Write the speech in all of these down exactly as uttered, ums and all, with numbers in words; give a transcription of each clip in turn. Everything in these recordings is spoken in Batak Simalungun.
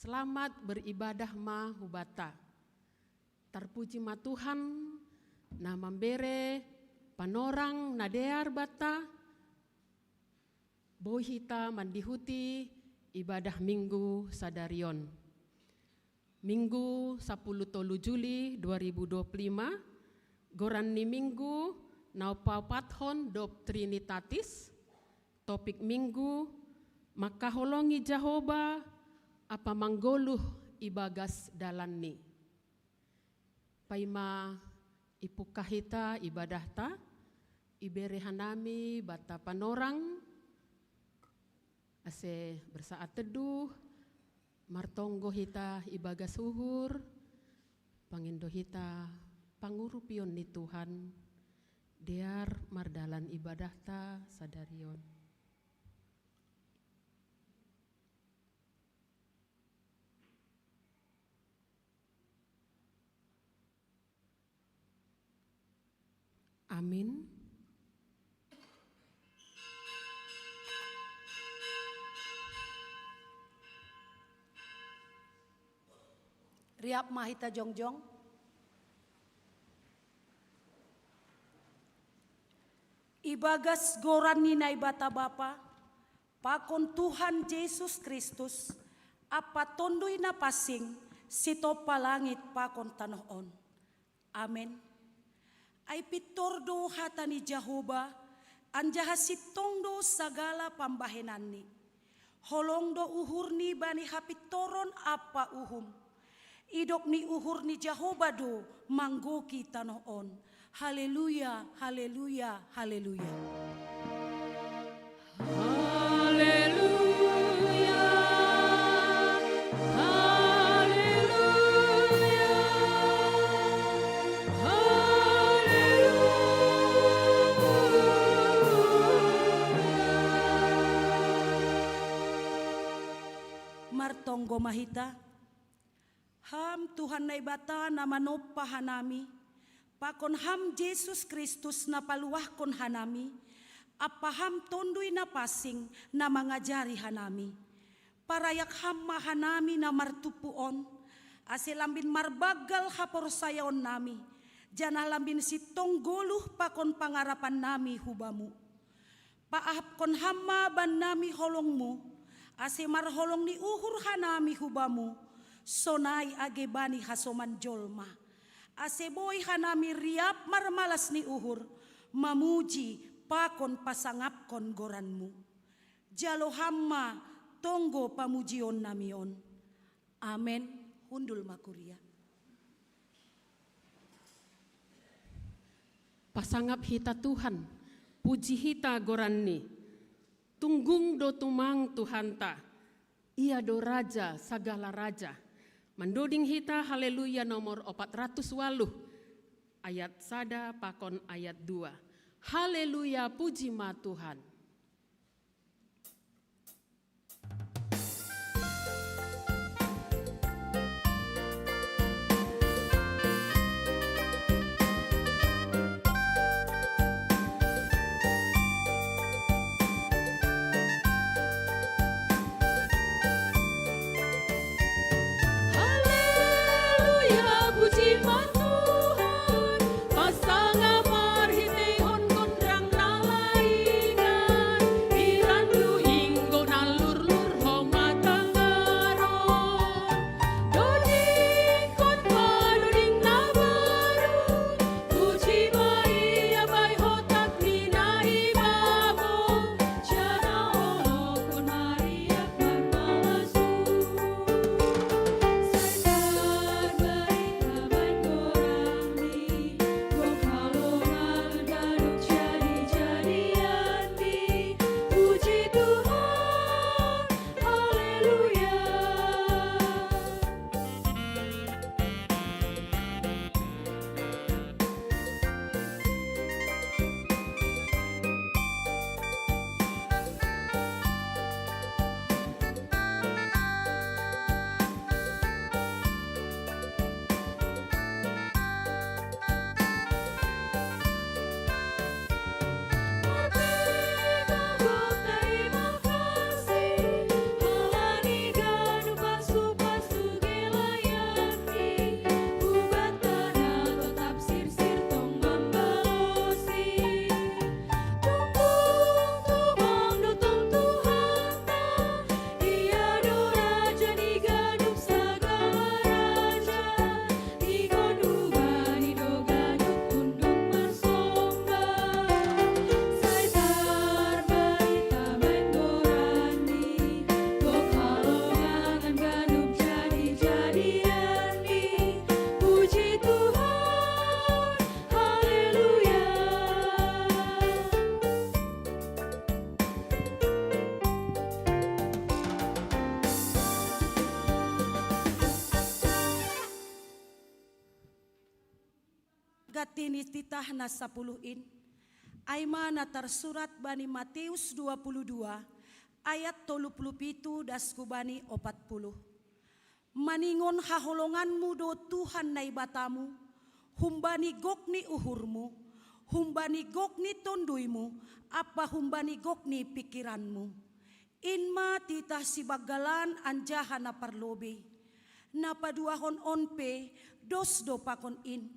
Selamat beribadah ma hubata. Tarpuji ma Tuhan, na mambere panorang na dear bata, boi hita mandihuti ibadah Minggu sadarion. Minggu sapuluh tolu Juli dua ribu dua puluh lima, goran ni Minggu na paopathon dob Trinitatis, topik Minggu, mangkaholongi Jahoba, apa manggoluh ibagas dalanni. Paima ipungkah hita ibadahta, ibere hanami banta panorang, ase bersaat teduh, martonggo hita ibagas uhur, pangindo hita pangurupion ni Tuhan, dear mardalan ibadahta sadarion. Amin. Riap ma hita jongjong. Ibagas goran ni Naibata Bapa, pakon Tuhan Jesus Kristus, Ampa Tonduy Napansing, sitompa langit pakon tanoh on. Amen. Ai pintor do hata ni Jahoba, anjaha sintong do sagala pambahenanni. Holong do uhurni bani hapintoron ampa uhum. Idop ni uhur ni Jahoba do manggoki tanoh on. Haleluya, haleluya, haleluya. Haleluya, haleluya, haleluya. Martonggo ma hita. Ham Tuhan Naibata na manompa hanami, pakon Ham Jesus Kristus na paluahkon hanami, ampa Ham Tonduy Napansing na mangajari hanami. Parayak Ham ma hanami na martumpu on, ase lambin marbanggal haporsayaonnami, janah lambin sintong goluh pakon pangarapannami hu Bamu. Paahapkon Ham ma bannami holong-Mu, ase marholong ni uhur hanami hu Bamu, sonai age bani hasoman jolma. Ase boi hanami riap marmalas ni uhur, mamuji pakon pasangapkon goran-Mu. Jalo Ham ma tonggo pamujionnami on. Amen. Hundul ma kuria. Pasangap hita Tuhan, puji hita goran-Ni. Tunggung do tumang Tuhanta, Ia do Raja sagala raja. Mandoding hita Haleluya nomor opat ratus waluh, ayat sada pakon ayat dua. Haleluya, puji ma Tuhan. Haleluya, puji ma Tuhan, pasangap marhiteihon gondang na laingan. Katini titah na sapuluh in, ai ma na tarsurat bani Mateus dua puluh dua ayat tolu puluh pitu das ku bani opat puluh. Maningon haholonganmu do Tuhan Naibatamu, humbani gok ni uhurmu, humbani gok ni tonduymu, ampa humbani gok ni pingkiranmu. In ma titah sibanggalan anjaha na parlobei. Na paduahon on pe dos do pakon in.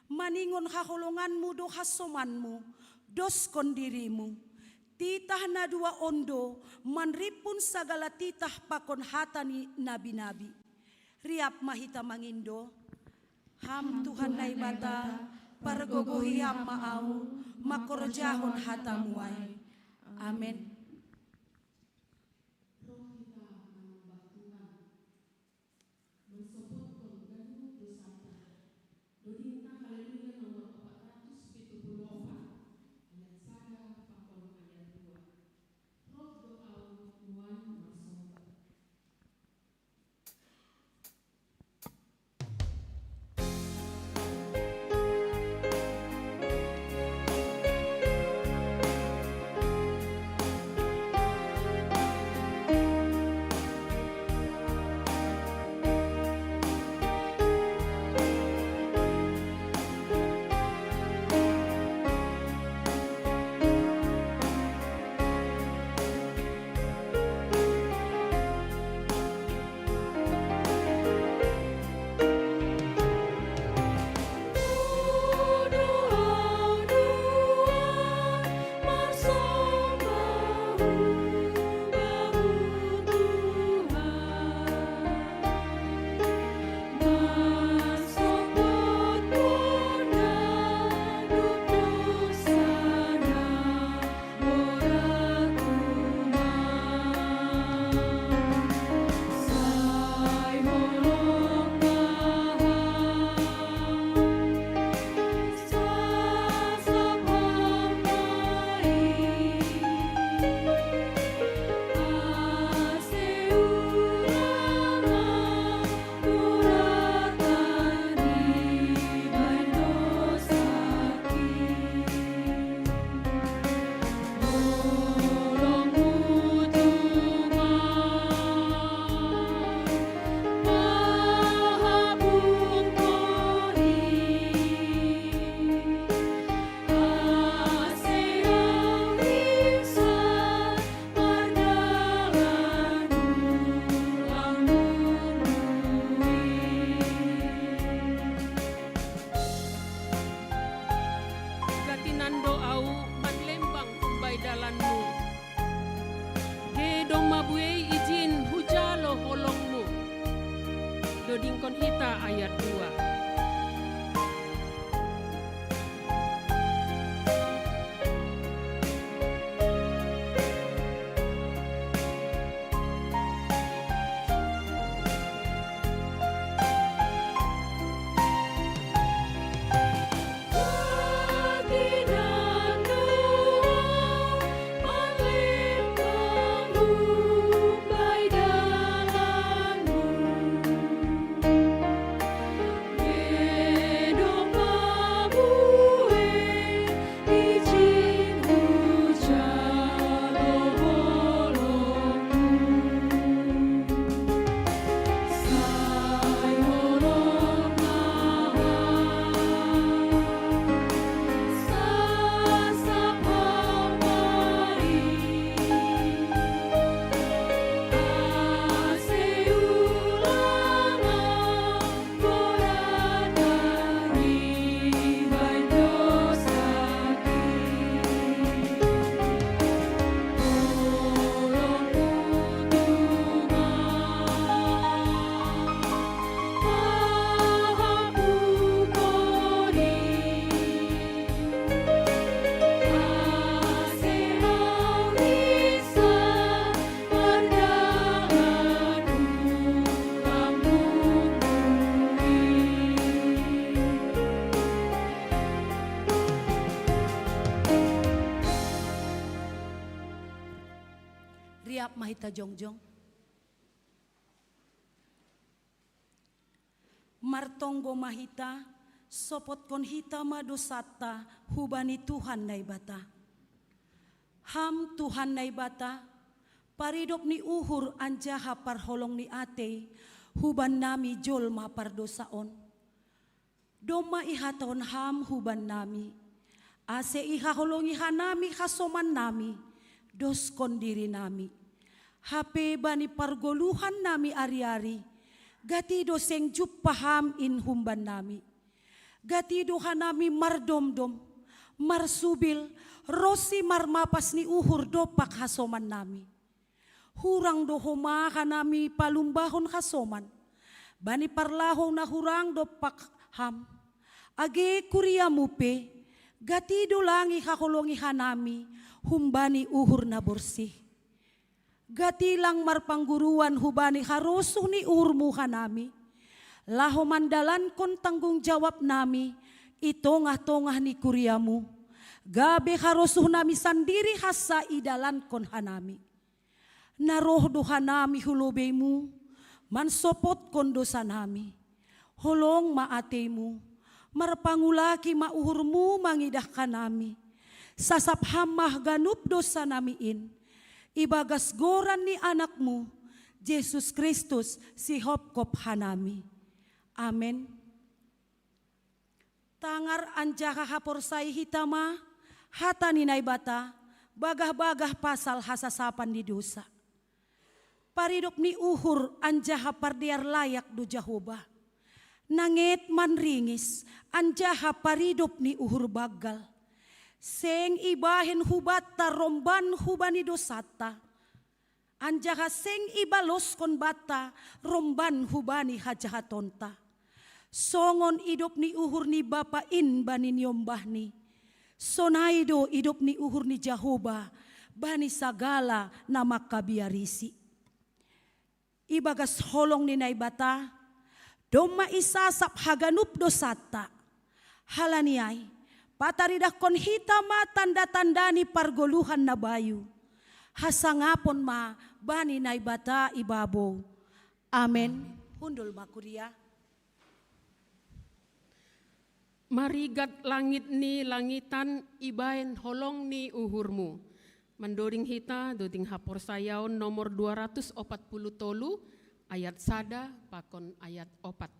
Maningon haholonganmu do hasomanmu, doskon dirimu. Titah na dua on do manrimpun sagala titah pakon hata ni nabi-nabi. Riap ma hita mangindo. Ham Tuhan Naibata, pargogohi Ham ma ahu mangkorjahon hatamu ai. Amen. Roh hita manambah Tuhan, mansopotkon ganup dosanta. Dodingta Haleluya nomor opat ratus pitu puluh opat, ayat sada pakon ayat dua. Roh do ahu nuan marsomba. Gati nando ahu manlembang umbai dalanmu. Ge domma buei ijin hujalo holongmu. Dodingkon hita ayat dua. Riap ma hita jongjong. Martonggo ma hita Sopotkon hita ma dosanta hubani Tuhan Naibata. Ham Tuhan Naibata, paridop ni uhur anjaha parholong ni atei hubannami jolma pardosa on. Domma ihatahon Ham hubannami, ase ihaholongi hanami hasomannami, doskon dirinami. Hape bani pargoluhannami ari-ari, gati do seng jumpa Ham in humbannami. Gati do hanami mardomdom, marsubil, ronsi marmapas ni uhur dompak hasomannami. Hurang do homa hanami palumbahon hasoman bani parlahou na hurang dompak Ham. Age kuriamu pe, gati do lang ihaholongi hanami humbani uhur na borsih. Gati lang marpangguruan hubani harosuh ni uhurmu hanami, laho mandalankon tanggung jawabnami i tongah-tongah ni kuriamu, gabe harosuhnami sandiri hansa idalankon hanami. Na roh do hanami hu lobeimu, mansopotkon dosanami. Holong ma ateimu, marpangulaki ma uhurmu mangidah hanami. Sasap Ham ma haganup dosanami in, ibagas goran ni Anakmu, Jesus Kristus, sihopkop hanami. Amen. Tangar anjaha haporsai hita ma hata ni Naibata, bagah-bagah pasal hasasapan ni dosa. Paridop ni uhur anjaha pardear layak do Jahowa. Nanget manringis anjaha paridop ni uhur banggal. Seng ibahen hubanta romban hubani dosanta, anjaha seng ibaloskon banta romban hubani hajahatonta. Songon idop ni uhur ni Bapa in bani niombahni, sonai do idop ni uhur ni Jahowa bani sagala na mangkabiarisi. Ibagas holong ni Naibata, domma isasap haganup dosanta. Halani ai, pataridahkon hita ma tanda-tanda ni pargoluhan na bayu. Hasangapon ma bani Naibata i babou. Amen. Hundul ma kuria. Marigat langit ni langitan ibaen holong ni uhurmu. Mandoding hita doding haporsayaon nomor dua ratus opat puluh tolu, ayat sada pakon ayat opat.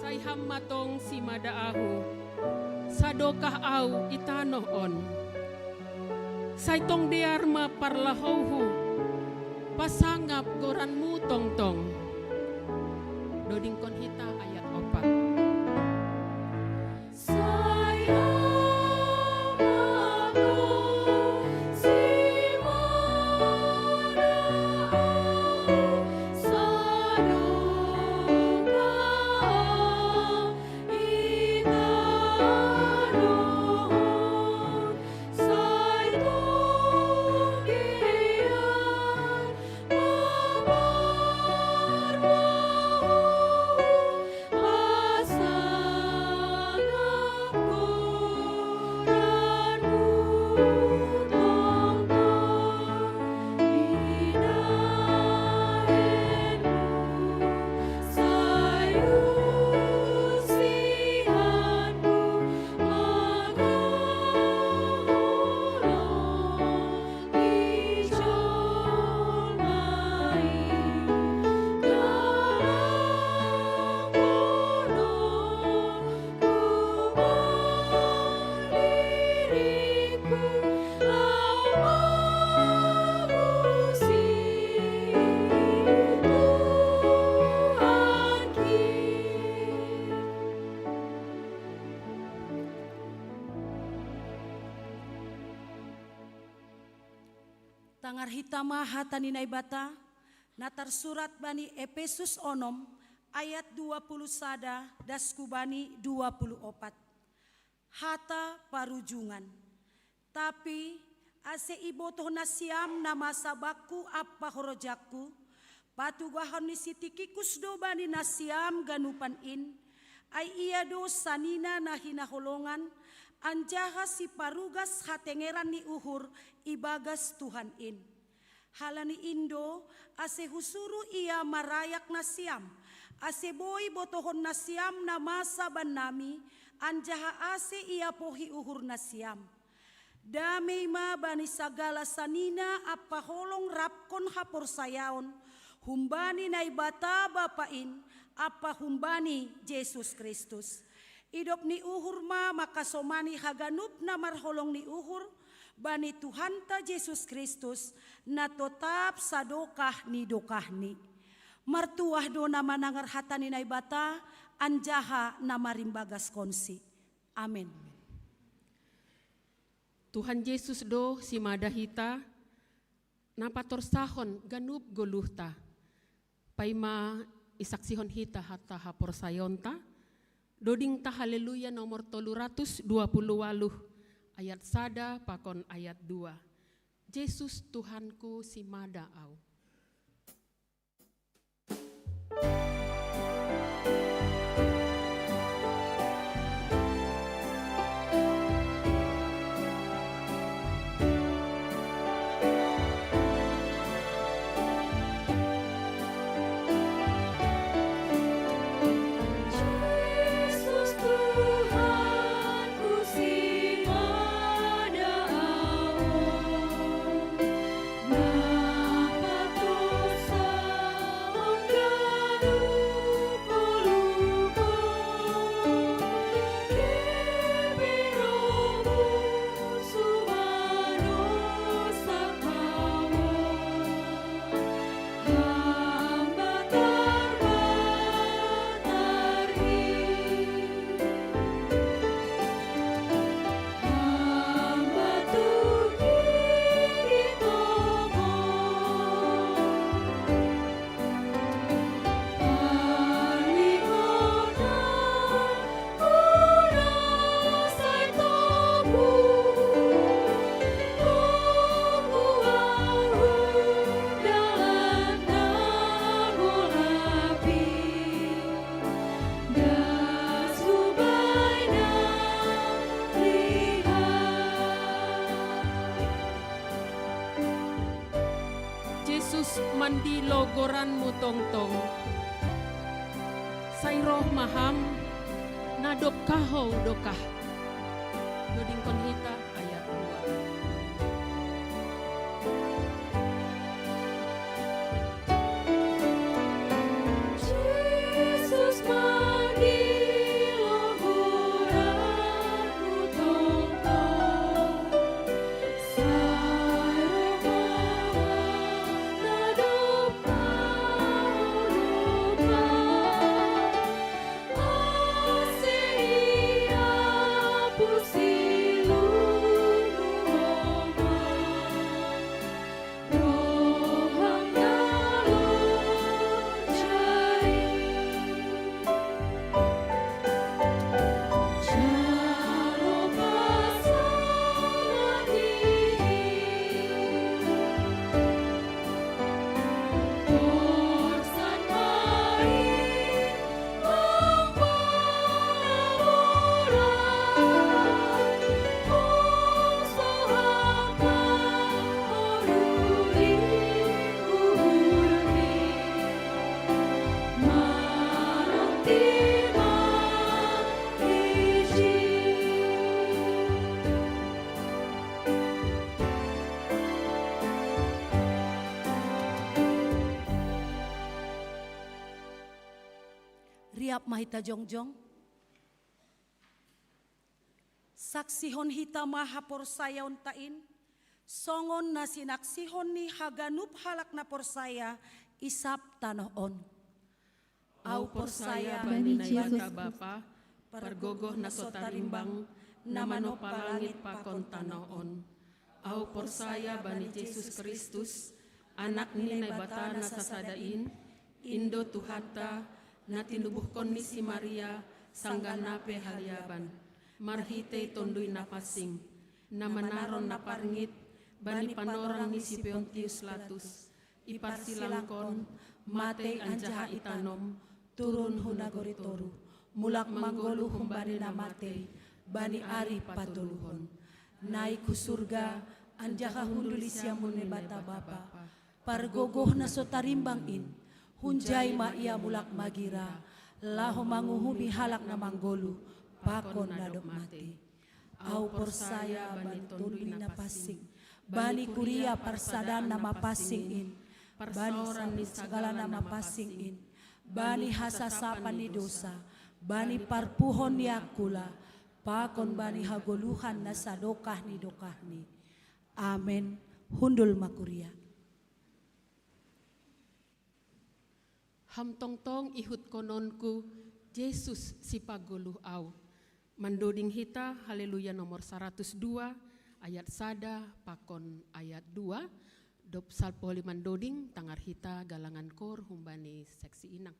Sai Ham ma tong simada ahu, sadokah ahu i tanoh on. Sai tong dear ma parlahouhu, pasangap goranmu tongtong. Dodingkon hita ayat opat. Ngarhita ma hata ni Naibata, na tarsurat bani Epesus onom ayat dua puluh sada das hu bani dua puluh opat. Hata parujungan. Tapi ase ibotoh nasiam na masa bakku ampa horojakku, patugahon ni si Tikikus do bani nasiam ganupan in, ai ia do sanina na hinaholongan, anjaha siparugas hatengeran ni uhur ibagas Tuhan in. Halani in do, ase husuru ia marayak nasiam, ase boi botohon nasiam na masa bannami, anjaha ase ia pohi uhur nasiam. Damei ma bani sagala sanina ampa holong rapkon haporsayaon, humbani Naibata Bapa in, ampa humbani Jesus Kristus. Idop ni uhur ma mangkasomani haganup na marholong ni uhur, bani Tuhanta Jesus Kristus, na totap sadokah ni dokahni. Martuah do na manangar hata ni Naibata, anjaha na marimbagaskonsi. Amen. Tuhan Jesus do simada hita, na patorsahon ganup goluhta. Paima isaksihon hita hata haporsayaonta, dodingta Haleluya nomor tolu ratus dua puluh waluh, ayat sada pakon ayat dua. Jesus Tuhanku simada au. Jesus, mandilo goranmu tongtong. Sai roh ma Ham, na dob kahou dokah. Dodingkon hita ayat dua. Riap ma hita jongjong. Saksihon hita ma haporsayaonta in, songon na sinaksihon ni haganup halak na porsaya i sab tanoh on. Ahu porsaya bani Naibata Bapa, Pargogoh na so tarimbang, na manompa langit pakon tanoh on. Au porsaya bani Jesus Kristus, Anak ni Naibata na sasada in, Indo Tuhanta, na tinubuhkon ni si Maria sanggah na pe haliaban, marhitei Tonduy Napansing, na manaron na parngit bani panorang ni si Pontius Latus, iparsilangkon, matei anjaha itanom, turun hu nagori toruh, mulak manggoluh humbani na matei bani ari patoluhon. Naik hu surga, anjaha hundul i siamun Naibata Bapa, pargogoh na so tarimbang in, hunjai ma Ia mulak magira, laho manguhumi halak na manggoluh pakon na dob matei. Au porsaya bani Tonduy Napansing, bani kuria parsadaan na mapansing in, bani saoran ni sagala na mapansing in, bani hasasapan ni dosa, bani parpuhon ni angkula, pakon bani hagoluhan na sadokah ni dokahni. Amen. Hundul ma kuria. Ham tongtong ihutkononku Jesus sipagoluh au. Mandoding hita Haleluya nomor saratus dua, ayat sada pakon ayat dua. Dob salpu holi mandoding, tangar hita galangan kor humbani seksi inang.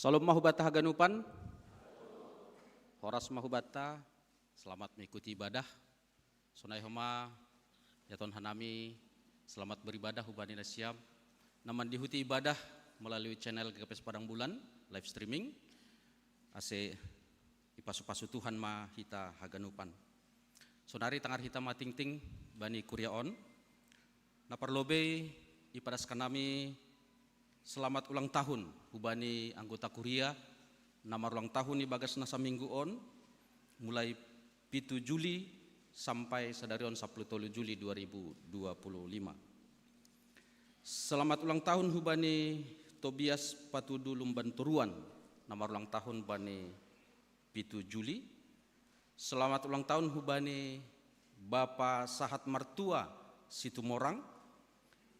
Salom mahubata haganupan. Horas mahubata. Selamat mengikuti ibadah. Sonai homa, ya Tuhan hanami, selamat beribadah hubani nasiam. Naman dihuti ibadah melalui channel G K P S Padang Bulan, live streaming. Ase ipasu-pasu Tuhan ma hita haganupan. Sonari tangar hita ma tingting bani kuria on. Na parlobei ipadaskan nami selamat ulang tahun hubani anggota kuria na marulang tahun ibagas na saminggu on, mulai pitu Juli sampai sadari on sapuluh tolu Juli dua ribu dua puluh lima. Selamat ulang tahun hubani Tobias Patudu Lumban Toruan na marulang tahun bani pitu Juli. Selamat ulang tahun hubani Bapa Sahat Martua Situmorang,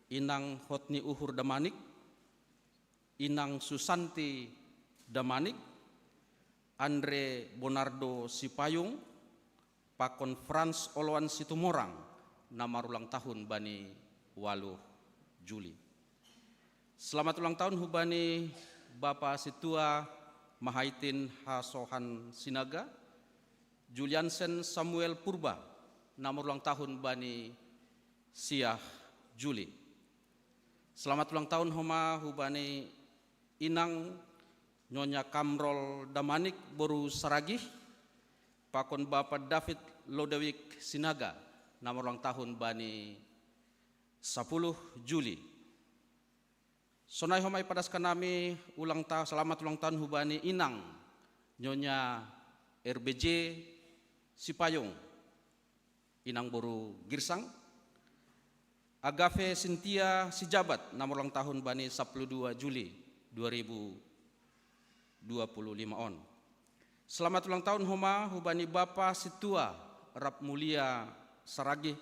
Inang Hotni Uhur Damanik, Inang Susanti Damanik, Andre Bonardo Sipayung, pakon Frans Oloan Situmorang na marulang tahun bani waluh Juli. Selamat ulang tahun hubani Bapa Situa Mahaitin Hasohan Sinaga, Juliansen Samuel Purba, na marulang tahun bani siah Juli. Selamat ulang tahun homa hubani Inang Nyonya Kamrol Damanik boru Saragih, pakon Bapa David Lodewik Sinaga, na marulang tahun bani sapuluh Juli. Sonai homa ipadaskan nami ulang ta-, selamat ulang tahun hubani Inang Nyonya R B J Sipayung, Inang boru Girsang, Agafe Sintia Sijabat na marulang tahun bani sapuluh dua Juli dua ribu dua puluh lima on. Selamat ulang tahun homa hubani Bapa Situa Rap Mulia Saragih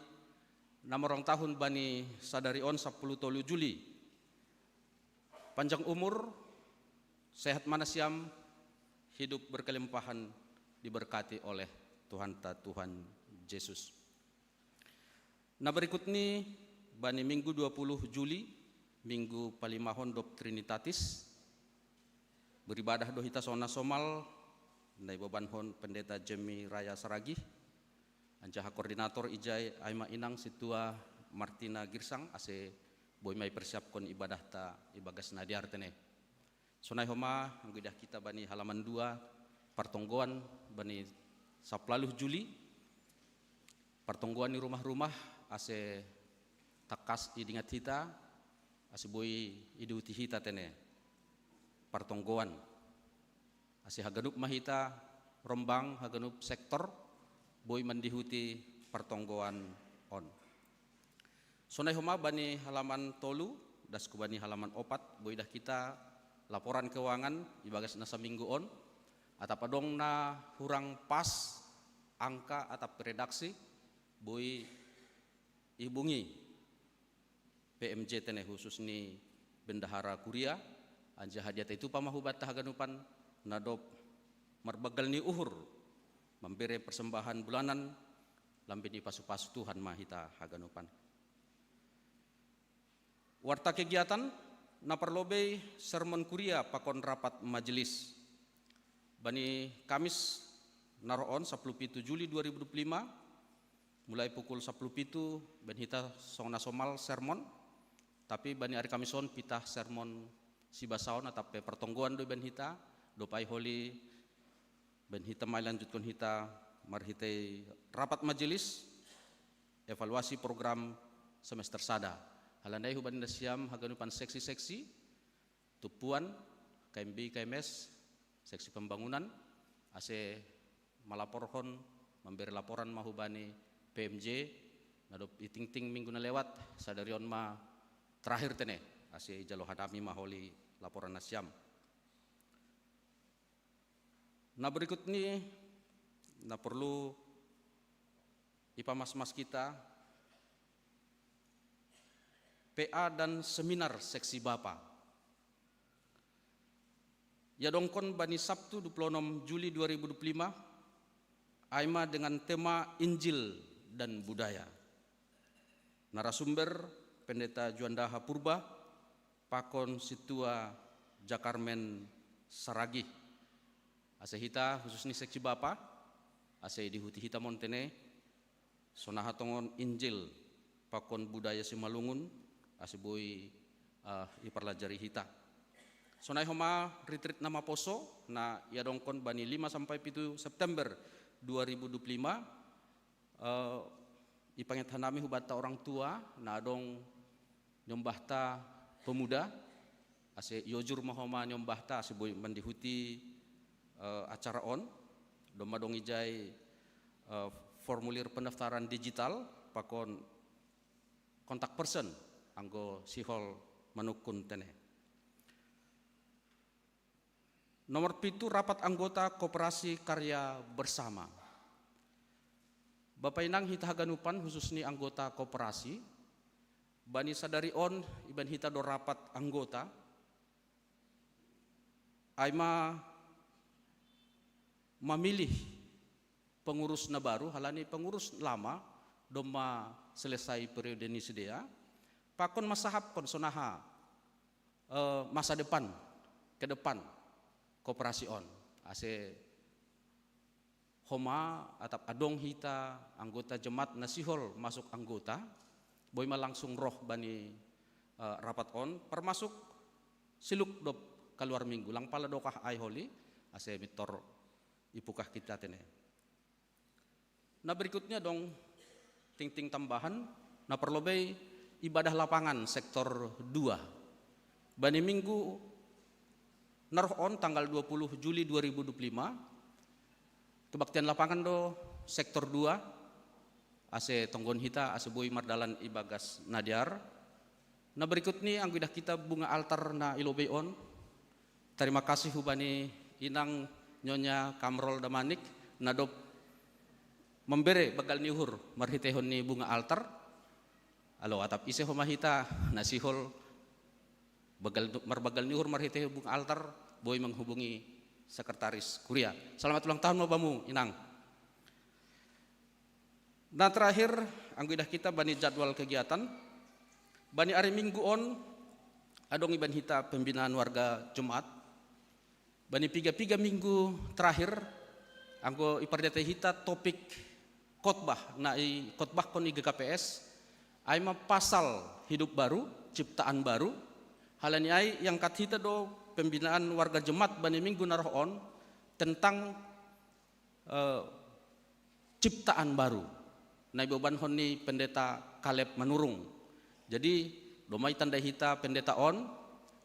na marulang tahun bani sadari on sapuluh tolu Juli. Panjang umur, sehat ma nasiam, hidup berkelimpahan, diberkati oleh Tuhanta Tuhan Yesus. Na berikut ni bani minggu dua puluh Juli, minggu palimahon dob Trinitatis, beribadah do hita songon na somal, na ibobanhon Pendeta Jemi Raya Saragih, anjaha koordinator ijai ai ma Inang Situa Martina Girsang, ase boi ma ipersiapkon ibadahta ibagas na dear tene. Sonai homa, anggo idah hita bani halaman dua, partonggoan bani sapuluh Juli, partonggoan ni rumah-rumah, ase tangkas idingat hita, ase boi idihuti hita tene. Partonggoan. Ase haganup ma hita rombang, haganup sektor, boi mandihuti partonggoan on. Sonai homa bani halaman tolu, das ku bani halaman opat, boi idah hita laporan keuangan ibagas na saminggu on, atap adong na hurang pas angka atap redaksi, boi ihubungi P M J tene khusus ni bendahara kuria, anjaha diatei tu pamahubanta haganupan, na dob marbanggal ni uhur, mambere persembahan bulanan, lambin ipasu-pasu Tuhan ma hita haganupan. Warta kegiatan, na parlobei sermon kuria pakon rapat majelis. Bani Kamis na ro on sapuluh pitu Juli dua ribu dua puluh lima, mulai pukul sapuluh pitu, baen hita songon na somal sermon, tapi bani ari Kamis on pitah sermon sibasaon atap pe partonggoan do baen hita, dob ai holi baen hita ma ilanjutkon hita marhitei rapat majelis, evaluasi program semester sada. Halani ai hubani nasiam haganupan seksi-seksi, tumpuan, K M B, K M S, seksi pembangunan, ase malaporhon, mambere laporan ma hubani P M J, na dob itingting minggu na lewat, sadari on ma terakhir tene, ase ijalo hanami ma holi laporan nasiam. Na berikut ni, na perlu ipamasmas hita, P A dan seminar seksi bapa. Iadongkon bani Sabtu dua puluh enam Juli dua ribu dua puluh lima, ai ma dengan tema Injil dan Budaya. Narasumber Pendeta Juanda Hapurba, pakon Situa Jakarmen Saragi. Ase hita khusus ni seksi bapa, ase dihuti hita montene, sonaha tongon Injil pakon budaya Simalungun, ase boi uh, iparlajari hita. Sonai homa retreat na maposo, na iadongkon bani lima sampai pitu September dua ribu dua puluh lima, uh, ipanget hanami hubata orang tua, na adong nyombahta pemuda, ase iojur mahoma nyombahta ase boi mandihuti uh, acara on, doma dong ijai uh, formulir pendaftaran digital, pakon kontak person, anggo sihol manukun tene. Nomor pitu, rapat anggota koperasi karya bersama. Bapak inang hita haganupan khusus ni anggota koperasi, bani sadari on iban hita do rapat anggota, ai ma mamilih pengurus na baru, halani pengurus lama doma selesai periode ni sidea, pakon masahapkon sonaha uh, masa depan, ke depan koperasi on. Ase homa atap adong hita anggota jemaat na sihol masuk anggota, boi ma langsung roh bani uh, rapat on, termasuk siluk dop kaluar minggu, lang pala dokah ai holi, ase mitor ipukah kita tene. Na berikutnya dong tingting tambahan, na perlobei ibadah lapangan sektor dua. Bani minggu naroh on tanggal dua puluh Juli dua ribu dua puluh lima, kebaktian lapangan do sektor dua, ase tonggon hita, ase boi mardalan ibagas nadiar. Na berikut ni anggo idah kita bunga altar na ilobei on. Terima kasih hubani inang Nyonya Kamrol Damanik, na dop membere bagal ni uhur marhitehon ni bunga altar. Alo atap ise homa hita na sihol bagal, marbagal ni uhur marhitehon bunga altar, boi menghubungi sekretaris kuria. Selamat ulang tahun ma bamu inang. Nah terakhir, anggo idah kita bani jadwal kegiatan, bani hari minggu on adong iban hita pembinaan warga jemaat. Bani piga-piga minggu terakhir, anggo ipardete hita topik khotbah na i khotbahkon i G K P S, ai ma pasal hidup baru, ciptaan baru. Halani ai iangkat hita do pembinaan warga jemaat bani minggu naroh on tentang uh, ciptaan baru na ibobanhon ni pendeta Kaleb Manurung. Jadi domai tanda hita pendeta on,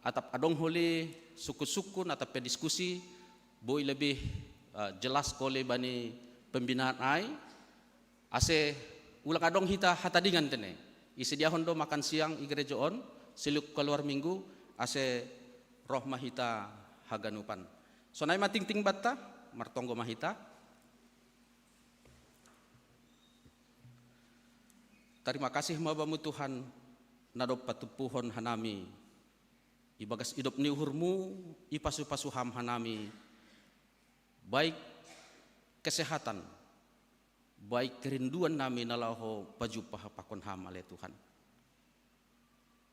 atap adong holi sukun-sukun atap pe diskusi, boi lebih uh, jelas kole bani pembinaan ai, ase ulang adong hita hatadingan tene. Isediahon do makan siang i gereja on, siluk keluar minggu, ase roh ma hita haganupan. Sonai ma tingting batta, martonggo ma hita. Terima kasih ma bamu Tuhan, na dop patumpuhon hanami ibagas idop ni uhurmu, ipasu-pasu ham hanami, baik kesehatan, baik kerinduan nami na laho pajumpah pakon ham ale Tuhan.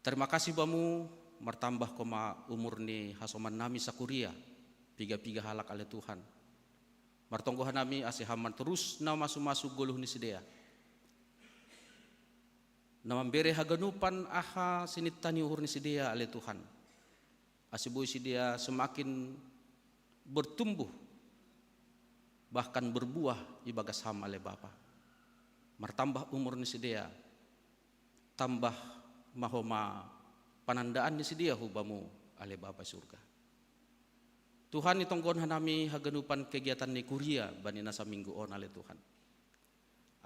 Terima kasih bamu, martambah koma umur ni hasoman nami sakuria, piga-piga halak ale Tuhan. Martonggo hanami ase ham terus na masu-masu goluh ni sidea, na mambere haganupan aha sinitani uhur ni sidea ale Tuhan. Ase boi sidea semakin bertumbuh, bahkan berbuah ibagas ham ale Bapa. Martambah umur ni sidea, tambah mahoma panandaan ni sidea hu bamu ale Bapa surga. Tuhan, itonggon hanami haganupan kegiatan ni kuria bani na saminggu on ale Tuhan.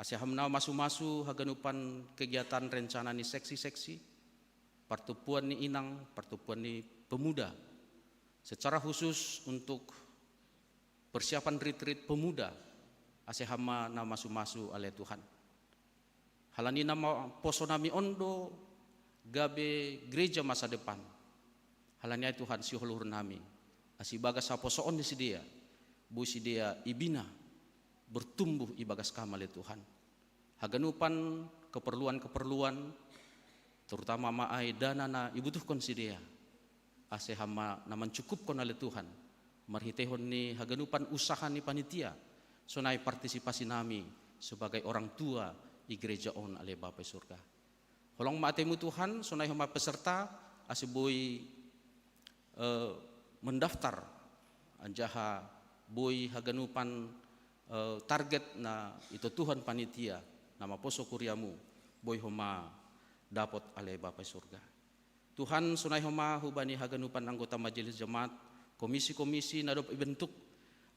Ase ham na masu-masu haganupan kegiatan rencana ni seksi-seksi, partumpuan ni inang, partumpuan ni pemuda. Secara khusus untuk persiapan retreat pemuda, ase ham ma na masu-masu ale Tuhan. Halani na maposo nami on do gabe gereja masa depan. Halani ai Tuhan sihol uhur nami, ase ibagas haposoon ni sidea, boi sidea ibina, bertumbuh ibagas kam ale Tuhan. Haganupan keperluan-keperluan, terutama ma ai dana na ibutuhkon sidea, ase ham ma na mancukupkon ale Tuhan, Marhitehon ni haganupan usaha ni panitia, sonai partisipasi nami sebagai orang tua i gereja on ale Bapa i surga. Holong ma atemu Tuhan, sonai homa peserta, ase boi eh, mendaftar, anjaha boi haganupan eh, target na itotuhon panitia, na maposo kuriamu, boi homa dapot ale Bapa i surga. Tuhan, sonai homa hubani haganupan anggota majelis jemaat, komisi-komisi na dob ibentuk,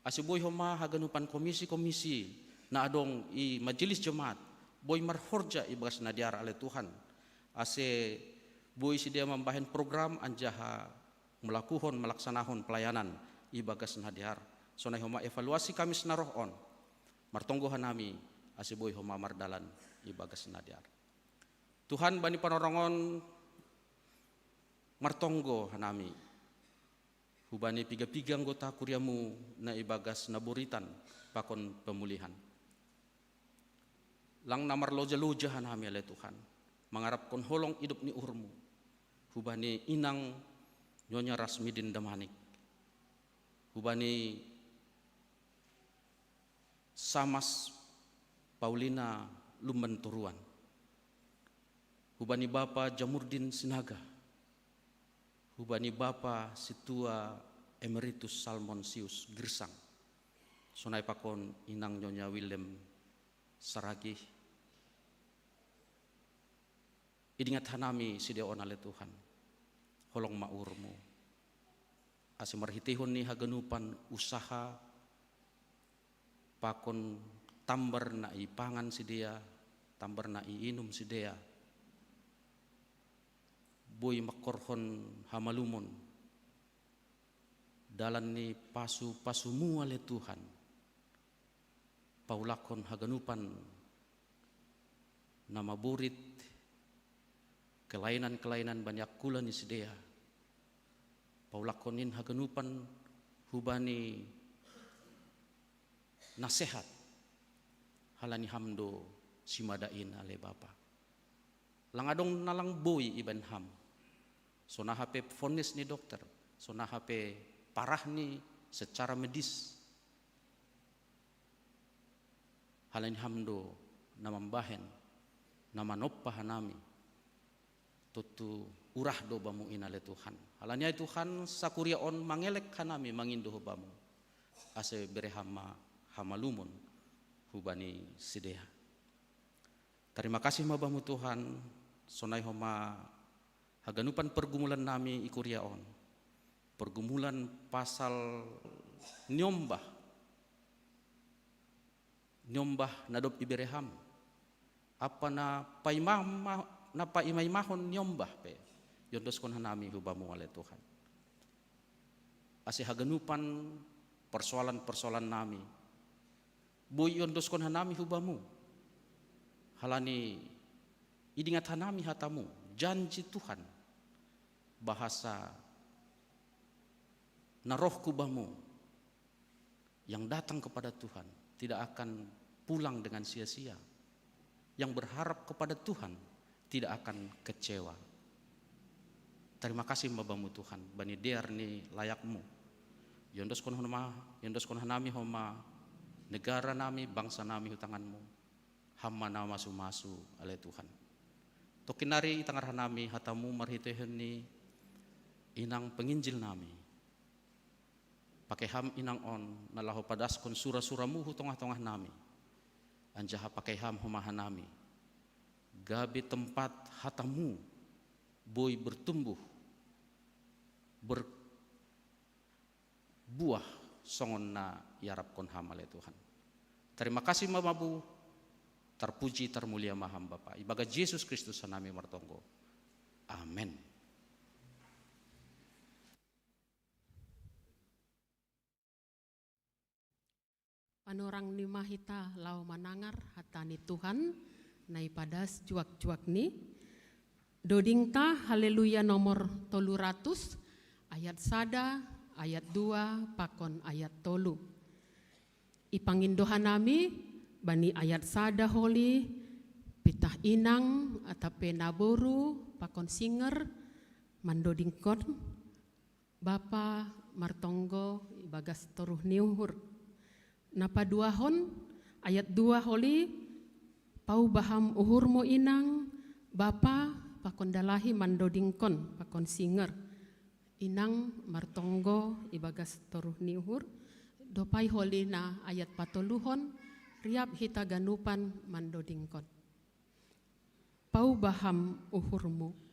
ase boi homa haganupan komisi-komisi na adong i majelis jemaat, boi marhorja i bagas na dear ale Tuhan, ase boi sidea mambahen program anjaha melakuhon, melaksanahon pelayanan i bagas na dear. Sonai homa evaluasi Kamis na roh on, martonggo hanami, ase boi homa mardalan i bagas na dear. Tuhan, bani panorongon, martonggo hanami hubani piga-piga anggota kuriamu na i bagas na boritan pakon pemulihan. Lang na marloja-loja hanami ale Tuhan, mangarapkon holong idop ni uhurmu, hubani inang Nyonya Rasmidin Damanik, hubani Samas Paulina Lumban Toruan, hubani Bapa Jamurdin Sinaga, hubani Bapa Situa Emeritus Salmonsius Girsang, sonai pakon inang Nyonya Willem Saragih. Idingat hanami sidea on ale Tuhan, holong ma uhurmu, ase marhitehon ni haganupan usaha pakon tambar na ipangan sidea, tambar na iinum sidea, boi mangkorhon hamalumon, dalan ni pasu-pasumu ale Tuhan, paulakhon haganupan na maborit, kelainan-kelainan bani angkula ni sidea, paulakhon in haganupan hubani na sehat, halani Ham do simada in ale Bapa. Lang adong na lang boi ibahen Ham, sonai hape vonis ni dokter, sonai hape parah ni secara medis. Halani Ham do na mambahen, na manompa hanami, tontu urah do Bamu in ale Tuhan. Halani ai Tuhan, sakuria on mangelek hanami mangindo hu Bamu, ase bere Ham ma hamalumon hubani sidea. Tarima kasih ma Bamu Tuhan, sonai homa haganupan pergumulan nami i kuria on, pergumulan pasal niombah, niombah na dob ibere Ham, ampa na paima-, na paimaimahon niombah pe, iondoskon hanami hu Bamu ale Tuhan. Ase haganupan persoalan-persoalan nami, boi iondoskon hanami hu Bamu, halani idingat hanami hataMu, janji Tuhan, bahasa na roh hu Bamu, yang datang kepada Tuhan tidak akan pulang dengan sia-sia. Yang berharap kepada Tuhan tidak akan kecewa. Tarima kasih ma Bamu Tuhan, bani dear ni layakMu. Iondoskon homa, iondoskon hanami homa negara nami, bangsa nami hu tanganMu. Ham ma na masu-masu ale Tuhan. Tongkin nari itangar hanami hataMu marhitehon ni inang penginjil nami. Pakei Ham inang on na laho padaskon sura-suraMu hu tongah-tongah nami. Anjaha pakei Ham homa hanami, gabe tempat hataMu boi bertumbuh, berbuah songon na iarapkon Ham ale Tuhan. Tarima kasih ma Bamu, tarpuji tarmulia ma Ham Bapa. Ibagas Jesus Kristus hanami martonggo. Amen. Panorang ni ma hita laho manangar hata ni Tuhan, na ipadas juak-juak ni. Dodingta Haleluya nomor tolu ratus, ayat sada, ayat dua, pakon ayat tolu. Ipangindo hanami bani ayat sada holi, pitah inang atape naboru pakon singer mandodingkon, Bapa martonggo bagas toruh ni uhur. Na paduahon, ayat dua holi, paubah ham uhurmu inang, bapa, pakon dalahi mandodingkon, pakon singer. Inang martonggo ibagas toruh ni uhur, dopai holi na ayat patoluhon, riap hita ganupan mandodingkon. Paubah ham uhurmu.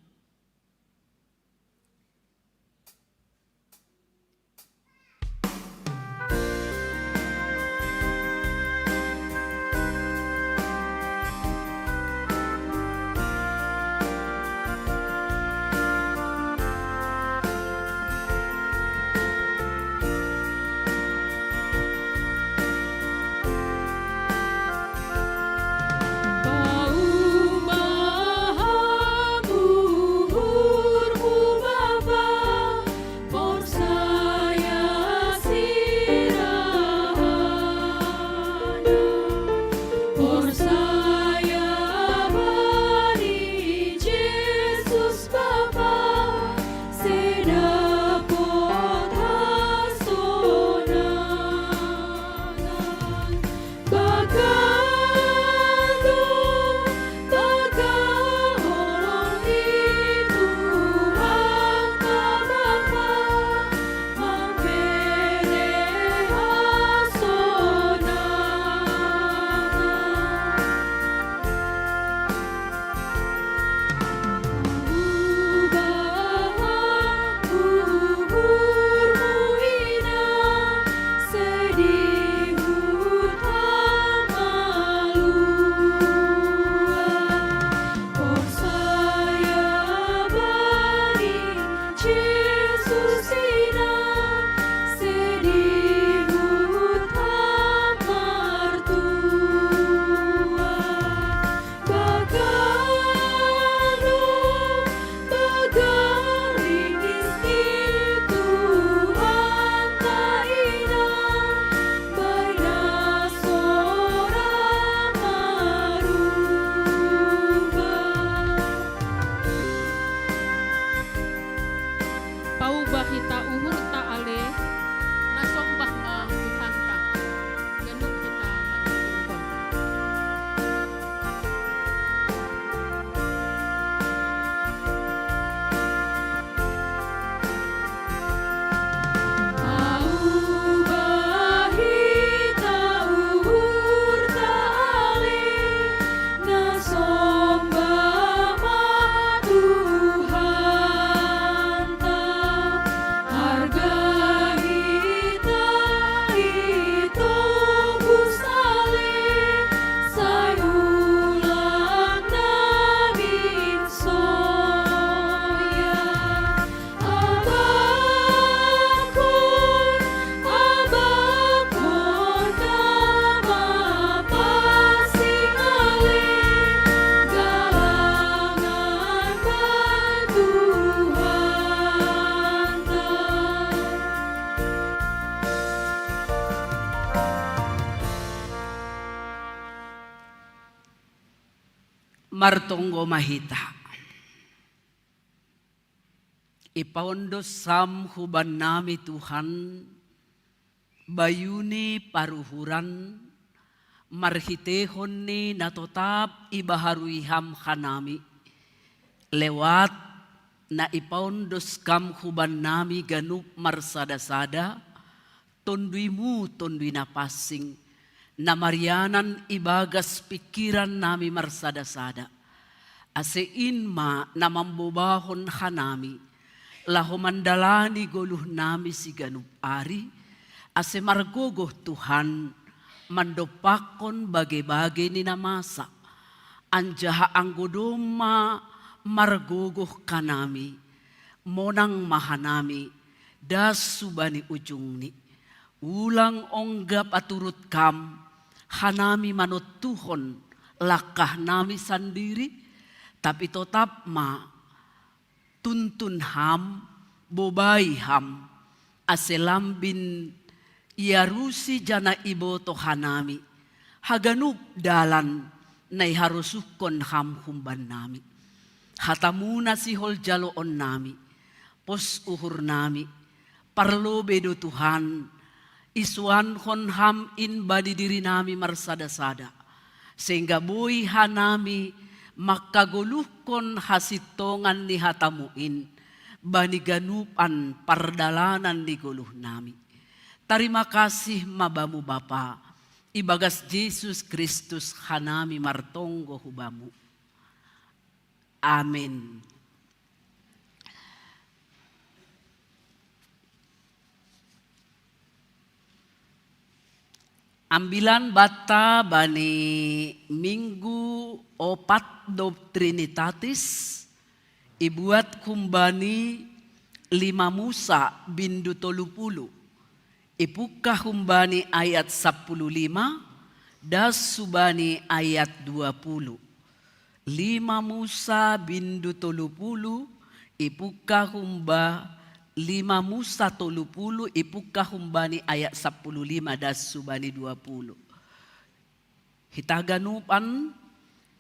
Paubah hita uhurta ale, na sombah ma Tuhanta. Ganup hita manungkun. Martonggo ma hita. Ipaondos Ham hubannami Tuhan, bayu ni paruhuran, marhiteihon ni na totap ibaharui Ham hanami, lewat na ipaondos Ham hubannami ganup marsada-sada, Tonduimu, Tonduy Napansing, na marianan ibagas pingkirannami marsada-sada. Ase in ma na mambobahon hanami, laho mandalani goluhnami siganup ari, ase margogoh Tuhan, mandompakkon bage-bage ni na masa. Anjaha anggo domma margogoh hanami, monang ma hanami, das hubani ujungni. Ulang ongga paturut Ham, hanami manontuhon langkahnami sandiri, tapi totap ma tuntun Ham, bobai Ham, ase lambin iarusi janah iboto hanami, haganup dalan na iharosuhkon Ham humbannami. HataMu na sihol jaloonnami, pos uhurnami, parlobei do Tuhan, Isuankon ham in bani diri nami marsada-sada, sehingga boi hanami mangkagoluhkon hasintongan ni hatamu in bani ganupan pardalanan ni goluh nami. Tarima kasih ma Bamu Bapa, ibagas Jesus Kristus hanami martonggo hu Bamu. Amin. Ambilan banta bani Minggu opat dob Trinitatis, ibuat humbani lima Musa bindu tolu pulu, ipungkah humbani ayat sapuluh lima, das hubani ayat dua pulu. Lima Musa bindu tolu pulu, ipungkah humba lima Musa tolu pulu, ipungkah humbani ayat sapuluh lima das hubani dua pulu. Hita ganupan,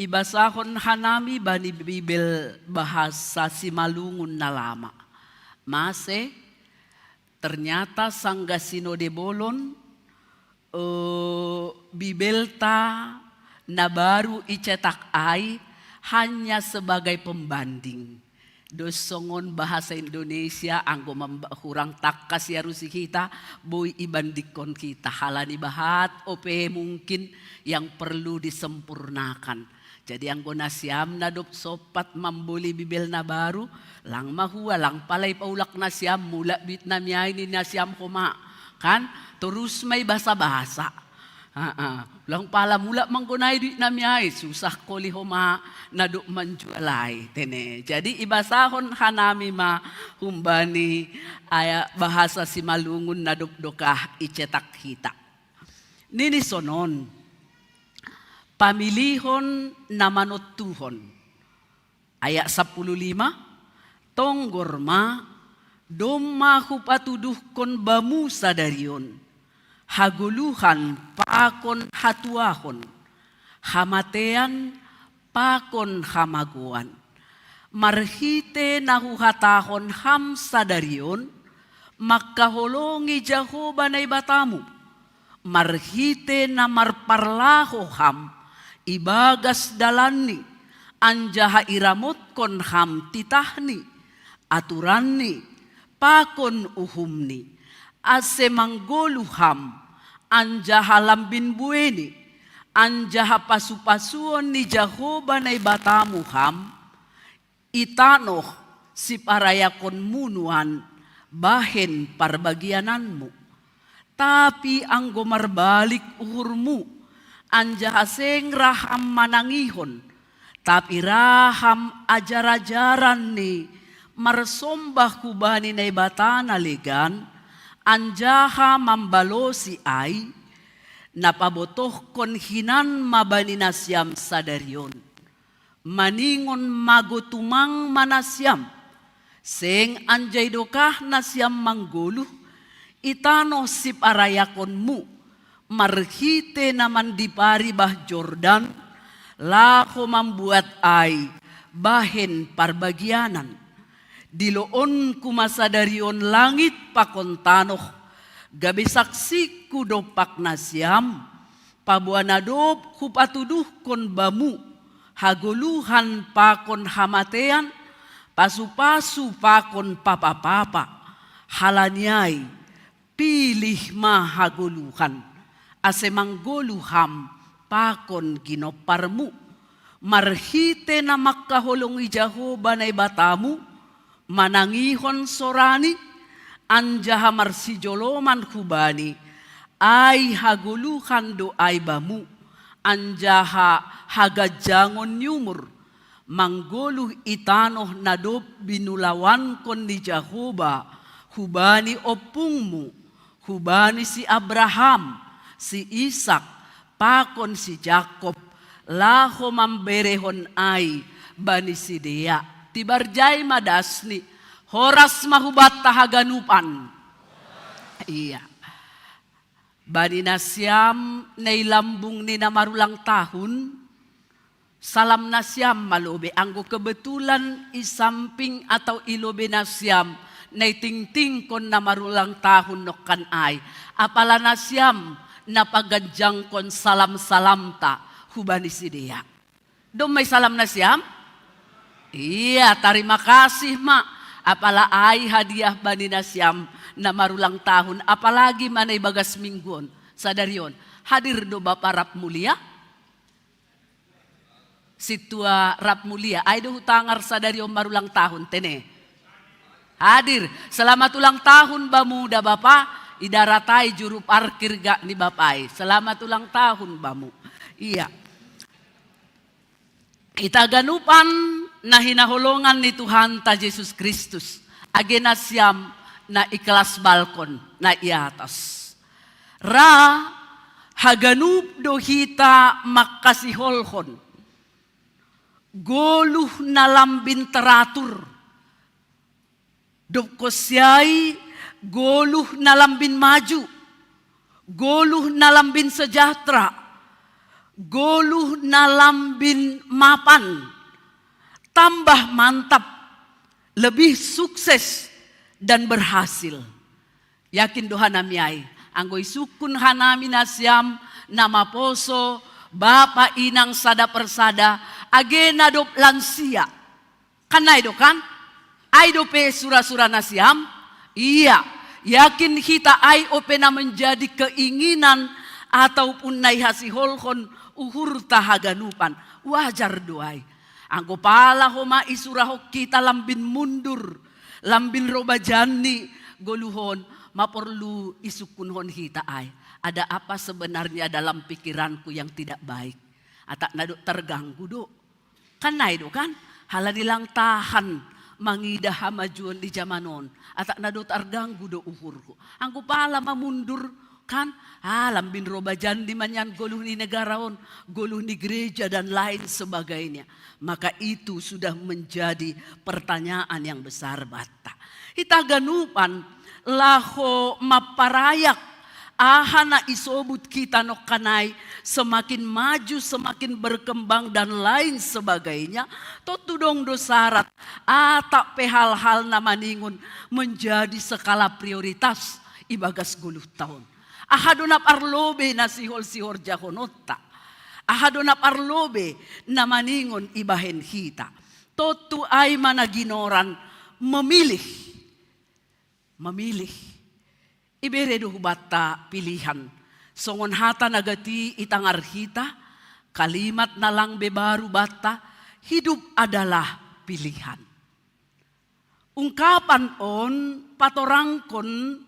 ibasahon hanami bani Bibel bahasa Simalungun na lama. Mase, ternyata sanggah sinode bolon, eh, Bibelta na baru icetak ai hanya sebagai pembanding. Dos songon bahasa Indonesia, anggo mamba-, hurang tangkas iarusi hita, boi ibandingkon hita. Halani bahat ope mungkin yang perlu disempurnakan. Jadi anggo nasiam na dob sompat mamboli Bibel na baru, lang ma hua, lang pala ipaulak nasiam, mulak duit nami ai ni nasiam homa. Kan? Torus ma ibasa-basa. Ha, ha. Lang pala mulak manggonai duit nami ai, susah koli homa na dob manjual ai, tene. Jadi ibasahon hanami ma humbani ayat bahasa Simalungun na dob dokah icetak hita. Nini sonon, pamilihon na manontuhon. Ayat sapuluh lima, tonggor ma, domma hupatuduhkon bamu sadari on, hagoluhan pakon hatuahon, hamatean pakon hamagoan. Marhite na huhatahon ham sadari on, mangkaholongi Jahoba Naibatamu, marhite na marparlaho ham ibagas dalanni, anjaha iramotkon ham titahni, aturanni, pakon uhumni, ase manggoluh ham, anjaha lambin bueni, anjaha pasupasuon ni Jahoba Naibatamu ham, i tanoh siparayakonmu nuan bahen parbagiananmu. Tapi anggo marbalik uhurmu, anjaha seng ra ham manangihon, tapi ra ham ajar-ajaran ni marsombah hubani Naibata na legan, anjaha mambalosi ai, na pabotohkon hinan ma bani nasiam sadari on. Maningon mago tumang ma nasiam, seng anjai dokah nasiam manggoluh i tanoh siparayakonmu, marhite na mandipari bah Jordan, laho mambuat ai bahen parbagianan. Diloonku ma sadari on langit pakon tanoh, gabe saksingku dompak nasiam, paboa na dob hupatuduhkon bamu hagoluhan pakon hamatean, pasu-pasu pakon papa-papa. Halani ai, pilih ma hagoluhan, ase manggoluh ham pakon ginomparmu. Marhite na mangkaholongi Jahoba Naibatamu, manangihon sorani, anjaha marsijoloman hubani, ai hagoluhan do ai bamu, anjaha haganjangon ni umur, manggoluh i tanoh na dob binulawankon ni Jahoba hubani ompungmu, hubani si Abraham, si Isak, pakon si Jakob, laho mamberehon ai bani sidea. Tibarjai ma dasni, horas ma hubanta haganupan. Ia. Bani nasiam na i lambung ni na marulang tahun, salam nasiam ma lobe, anggo kebetulan i samping atau i lobe nasiam naitingtingkon na marulang tahun nongkan ai, apala nasiam na paganjangkon salam-salamta hubani sidea. Dong mai salam nasiam? Iya, tarima kasih ma. Apala ai hadiah bani nasiam na marulang tahun, apalagi ma na ibagas minggu on. Sadari on, hadir do Bapa rap mulia? Sintua rap mulia, ai do hutangar sadari on marulang tahun, tene. Hadir. Selamat ulang tahun bamu da Bapa. Idaratai juru parkir gak ni Bapai. Selamat ulang tahun bamu. Iya. Ita ganupan na hinaholongan ni Tuhanta Jesus Kristus, age nasiam na i kelas balkon na i atas. Ra haganup do hita mangkasiholhon goluh na lambin teratur. Dob konsi ai goluh na lambin maju, goluh na lambin sejahtera, goluh na lambin mapan, tambah mantap, lebih sukses dan berhasil. Yakin do hanami ai, anggo isungkun hanami nasiam na maposo, bapa inang sada persada, age na dob lansia. Kan ai do kan? Ai dope sura-sura nasiam? Iya, yakin hita ai ope na menjadi keinginan ataupun na ihasiholhon uhurta haganupan. Wajar do ai. Anggo pala homa isurahon hita lambin mundur, lambin ro bajanni goluh on, ma porlu isungkunhon hita ai. Ada apa sebenarnya dalam pikiranku yang tidak baik? Atak na dob terganggu do. Kan ai do kan? Halani lang tahan mangida hamajuon di jaman on. Atak na dob terganggu do uhurhu. Anggo pala ma mundur kan? Ah, lambin ro bajanni ma nian goluh ni negara on, goluh ni gereja dan lain sebagainya. Maka itu sudah menjadi pertanyaan yang besar banta. Hita ganupan laho mamparayak aha na isobut hita nongkan ai, semakin maju, semakin berkembang dan lain sebagainya, tontu dong do syarat, atak pe hal-hal na maningon menjadi skala prioritas ibagas goluhta on. Aha do na parlobe na sihol-sihorjahononta? Aha do na parlobe na maningon ibahen hita? Tontu ai ma na ginoran memilih. Memilih. Ibere do hubanta pilihan. Songon hata na gati itangar hita, kalimat na lang be baru banta, hidup adalah pilihan. Ungkapan on patorangkon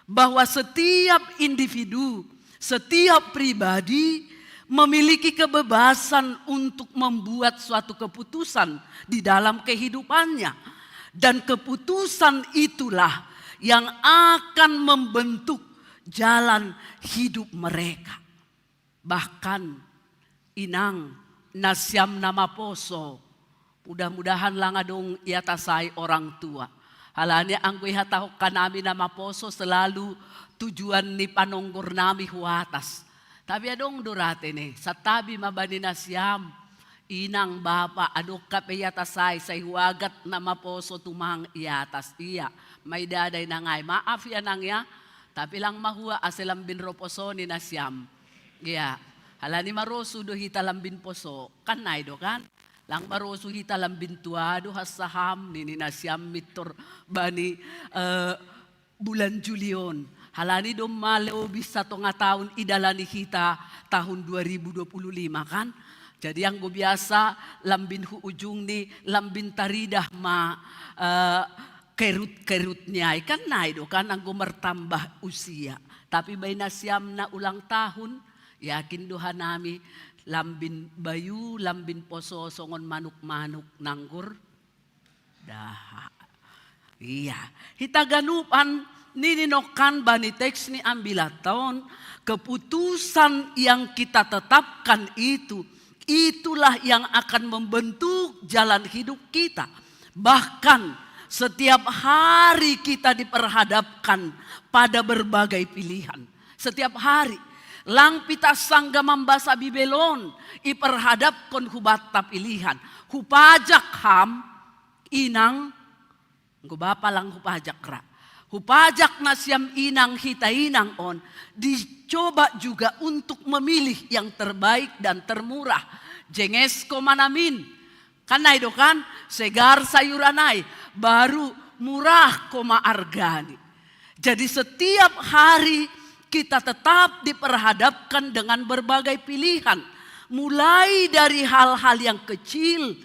bahwa setiap individu, setiap pribadi memiliki kebebasan untuk membuat suatu keputusan di dalam kehidupannya. Dan keputusan itulah yang akan membentuk jalan hidup mereka. Bahkan, inang, nasiam na maposo, mudah-mudahan lang adong i atas ai orang tua. Halani anggo ihatahon hanami na maposo selalu tujuan ni panonggor nami hu atas. Tapi adong do ra tene, santabi ma bani nasiam, inang, bapa, adong hape i atas ai, sai huagat na maposo tumang i atas. Ia, ma idada inang ai, maaf ia nang ia, tapi lang mahua ase lambin ro poso ni nasiam. Ia, halani marosu do hita lambin poso, kan ai do kan? Lang marosu hita lambin tua do hansaham, nini nasiam mintor bani, eh, bulan Juli on. Halani domma lobi satonga taon idalani hita tahun dua ribu dua puluh lima kan? Jadi anggo biasa lambin hu ujung ni lambin taridah ma, eh, kerut-kerut ni ai kan, nai do kan anggo martambah usia. Tapi baen nasiam na ulang tahun, yakin do hanami lambin bayu, lambin poso songon manuk-manuk nanggur. Daha. Ia, hita ganupan nini nongkan bani teks ni ambilan taon, keputusan yang kita tetapkan itu, itulah yang akan membentuk jalan hidup kita. Bahkan setiap hari kita diperhadapkan pada berbagai pilihan. Setiap hari. Lang pita sangga mambasa Bibel on, iperhadapkon hubanta pilihan. Hupajak ham, inang, Enggo bapa lang hupajak ra. Hupajak nasiam inang hita inang on dicoba juga untuk memilih yang terbaik dan termurah. Jenges ko ma namin. Kan nai do kan, segar sayuran nai, baru murah ko ma argani. Jadi setiap hari kita tetap diperhadapkan dengan berbagai pilihan. Mulai dari hal-hal yang kecil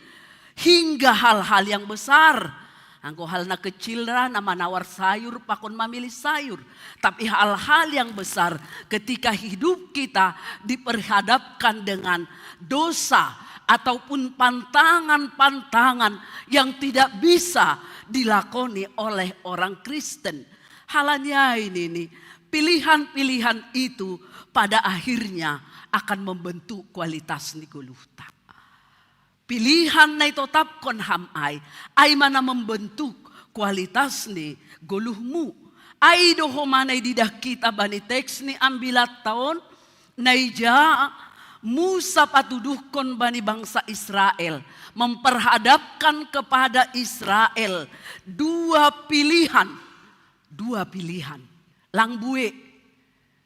hingga hal-hal yang besar. Anggo hal na kecil ra na manawar sayur pakon mamilih sayur. Tapi hal-hal yang besar ketika hidup kita diperhadapkan dengan dosa ataupun pantangan-pantangan yang tidak bisa dilakoni oleh orang Kristen. Halani ai nini, pilihan-pilihan itu pada akhirnya akan membentuk kualitas ni goluhta. Pilihan na itotapkon ham ai, ai ma na membentuk kualitas ni goluhmu. Ai do homa na ididah kita bani teks ni ambilatta on, na ija Musa patuduhkon bani bangsa Israel, memperhadapkan kepada Israel dua pilihan. Dua pilihan. Lang bue.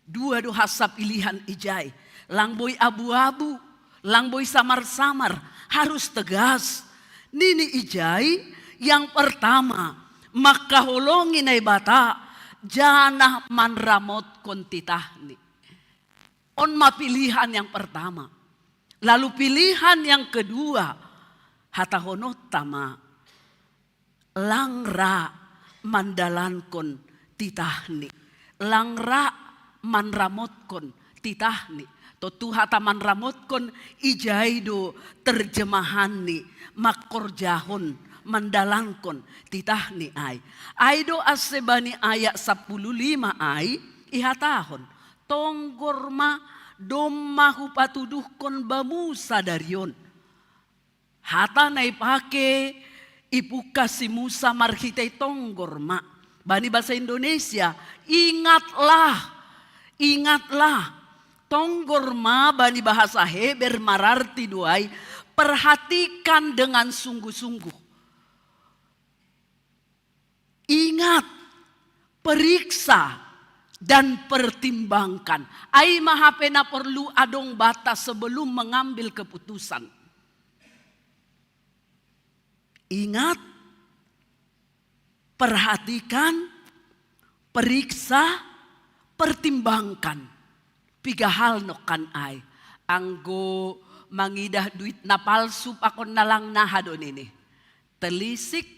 Dua do hansa pilihan ijai. Lang boi abu-abu, lang boi samar-samar. Harus tegas. Nini ijai, yang pertama, mangkaholongi Naibata, janah manramotkon titahni. On ma pilihan yang pertama. Lalu pilihan yang kedua, hatahononta ma, lang ra mandalankon titahni, lang ra manramotkon titahni. Tontu hata manramotkon ijai do terjemahanni, mangkorjahon, mandalankon titahni ai. Ai do ase bani ayat sampulu lima ai ihatahon, tonggor ma, domma hupatuduhkon bamu sadari on. Hata na ipake ipungka si Musa marhitei tonggor ma. Bani bahasa Indonesia, ingatlah, ingatlah. Tonggor ma bani bahasa Heber mararti do ai, perhatikan dengan sungguh-sungguh. Ingat, periksa, dan pertimbangkan. Ai ma hape na porlu adong banta sebelum mengambil keputusan. Ingat, perhatikan, periksa, pertimbangkan. Piga hal nongkan ai. Anggo mangidah duit na palsu pakon na lang naha do nini. Telisik,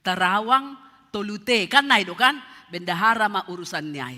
terawang, tolu T, kan nai do kan? Bendahara ma urusan ni ai.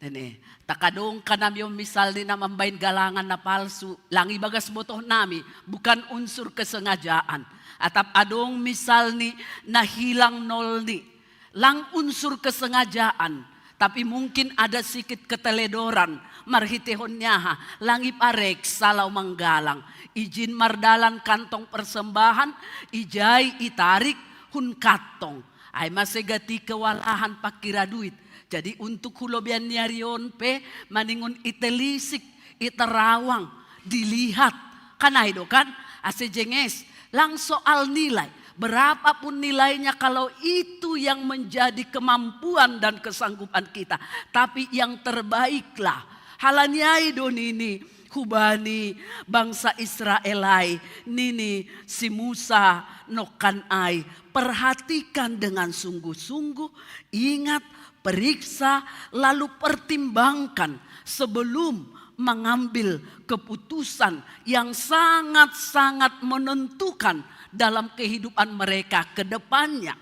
Nene, takadong kan nami on misalni na mambahen galangan na palsu, lang ibagas botohnami, bukan unsur kesengajaan. Atap adong misalni na hilang nolni, lang unsur kesengajaan, tapi mungkin ada sikit keteledoran, marhiteihon ni aha, lang ipareksa laho manggalang, ijin mardalan kantong persembahan, ijai itarik hun kantong. Ai ma segati kewalahan pangkira duit. Jadi untuk hu lobian ni ari on pe maningon itelisik, iterawang, dilihat. Kan ai do kan? Ase jenges, lang soal nilai. Berapapun nilainya, kalau itu yang menjadi kemampuan dan kesanggupan kita, tapi yang terbaiklah. Halani ai do nini hubani bangsa Israel ai, nini si Musa nongkan ai, perhatikan dengan sungguh-sungguh, ingat, periksa, lalu pertimbangkan sebelum mengambil keputusan yang sangat-sangat menentukan dalam kehidupan mereka ke depannya.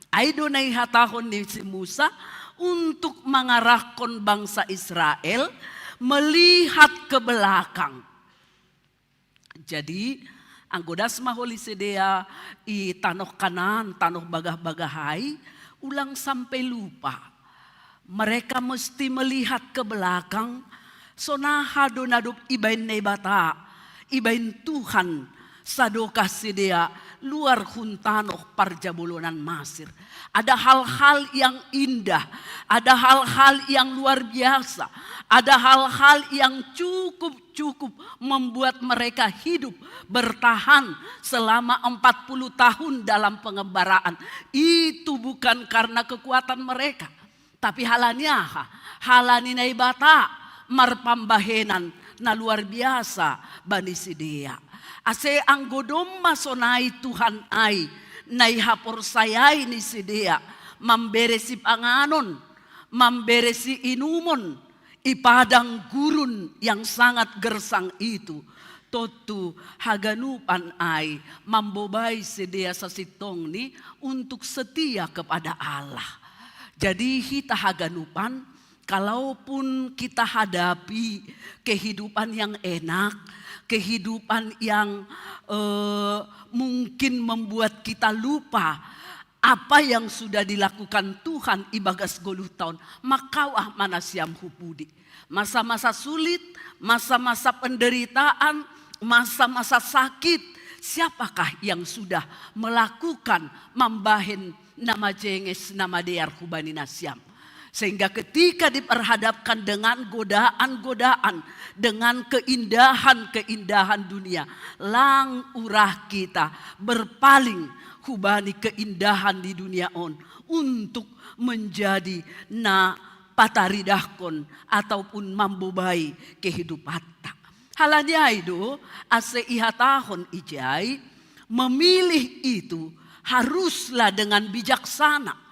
Ai do na ihatahon ni si Musa untuk mangarahkon bangsa Israel melihat ke belakang. Jadi, anggo das ma holi sidea i tanoh Kanaan, tanoh bagah-bagah ai, ulang sampai lupa. Mereka mesti melihat ke belakang, sonaha do na dob ibahen Naibata, ibahen Tuhan, Sadokah sidea luar hun tanoh parjabolonan Masir. Ada hal-hal yang indah, ada hal-hal yang luar biasa, ada hal-hal yang cukup-cukup membuat mereka hidup bertahan selama empat puluh tahun dalam pengembaraan. Itu bukan karena kekuatan mereka. Tapi halaniaha, halani Naibata marpambahenan na luar biasa bani sidea. Ase anggo domma sonai Tuhan ai, na ihaporsayai ni sidea, mambere sipanganon, mambere siinumon, i padang gurun yang sangat gersang itu. Tontu haganupan ai mambobai sidea sasintongni untuk setia kepada Allah. Jadi hita haganupan, kalaupun kita hadapi kehidupan yang enak, kehidupan yang eh, mungkin membuat kita lupa apa yang sudah dilakukan Tuhan ibagas goluh taon, maka au ah manasiam hu pudi. Masa-masa sulit, masa-masa penderitaan, masa-masa sakit, siapakah yang sudah melakukan, mambahen na majenges, na madear hubani nasiam? Sehingga ketika diperhadapkan dengan godaan-godaan, dengan keindahan-keindahan dunia, lang urah kita berpaling hubani keindahan di dunia on untuk menjadi na pataridahkon ataupun mambobai kehidupanta. Halani ai do ase ihatahon ijai, memilih itu haruslah dengan bijaksana.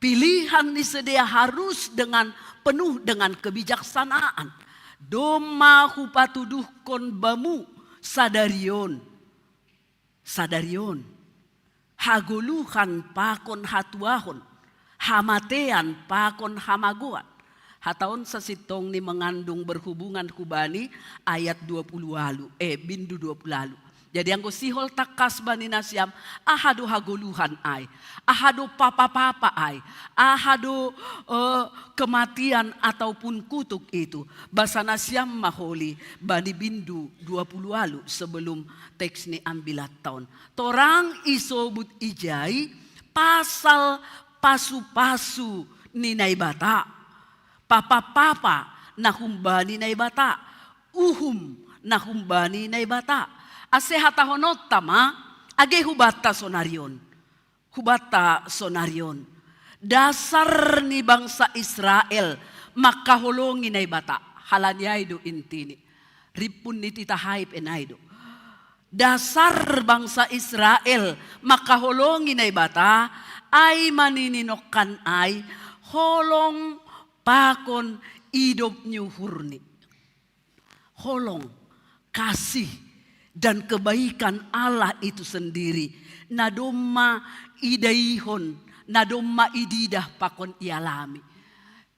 Pilihan ni sidea harus dengan penuh dengan kebijaksanaan. Domma hupatuduhkon bamu sadarion, sadarion, hagoluhan pakon hatuahon, hamatean pakon hamagoan. Hata on sasintongni mengandung berhubungan hubani ayat dua puluh alu, eh, bindu dua puluh alu. Jadi anggo sihol tangkas bani nasiam, aha do hagoluhan ai, aha do papa-papa ai, aha do eh, kematian ataupun kutuk itu. Basa nasiam maholi bani bindu dua puluh alu sebelum teks ni ambilan taon. Torang isobut ijai pasal pasu-pasu ni Naibata. Papa-papa na humbani Naibata, uhum na humbani Naibata. Ase hatahononta ma, age hubanta sonarion. Hubanta sonarion. Dasar ni bangsa Israel mangkaholongi Naibata. Halani ai do intini. Rimpun ni titah ai pe nai do. Dasar bangsa Israel mangkaholongi Naibata, ai ma nininongkan ai, holong pakon idop ni uhurni. Holong, kasih, dan kebaikan Allah itu sendiri na domma idaihon, na domma ididah pakon ialami.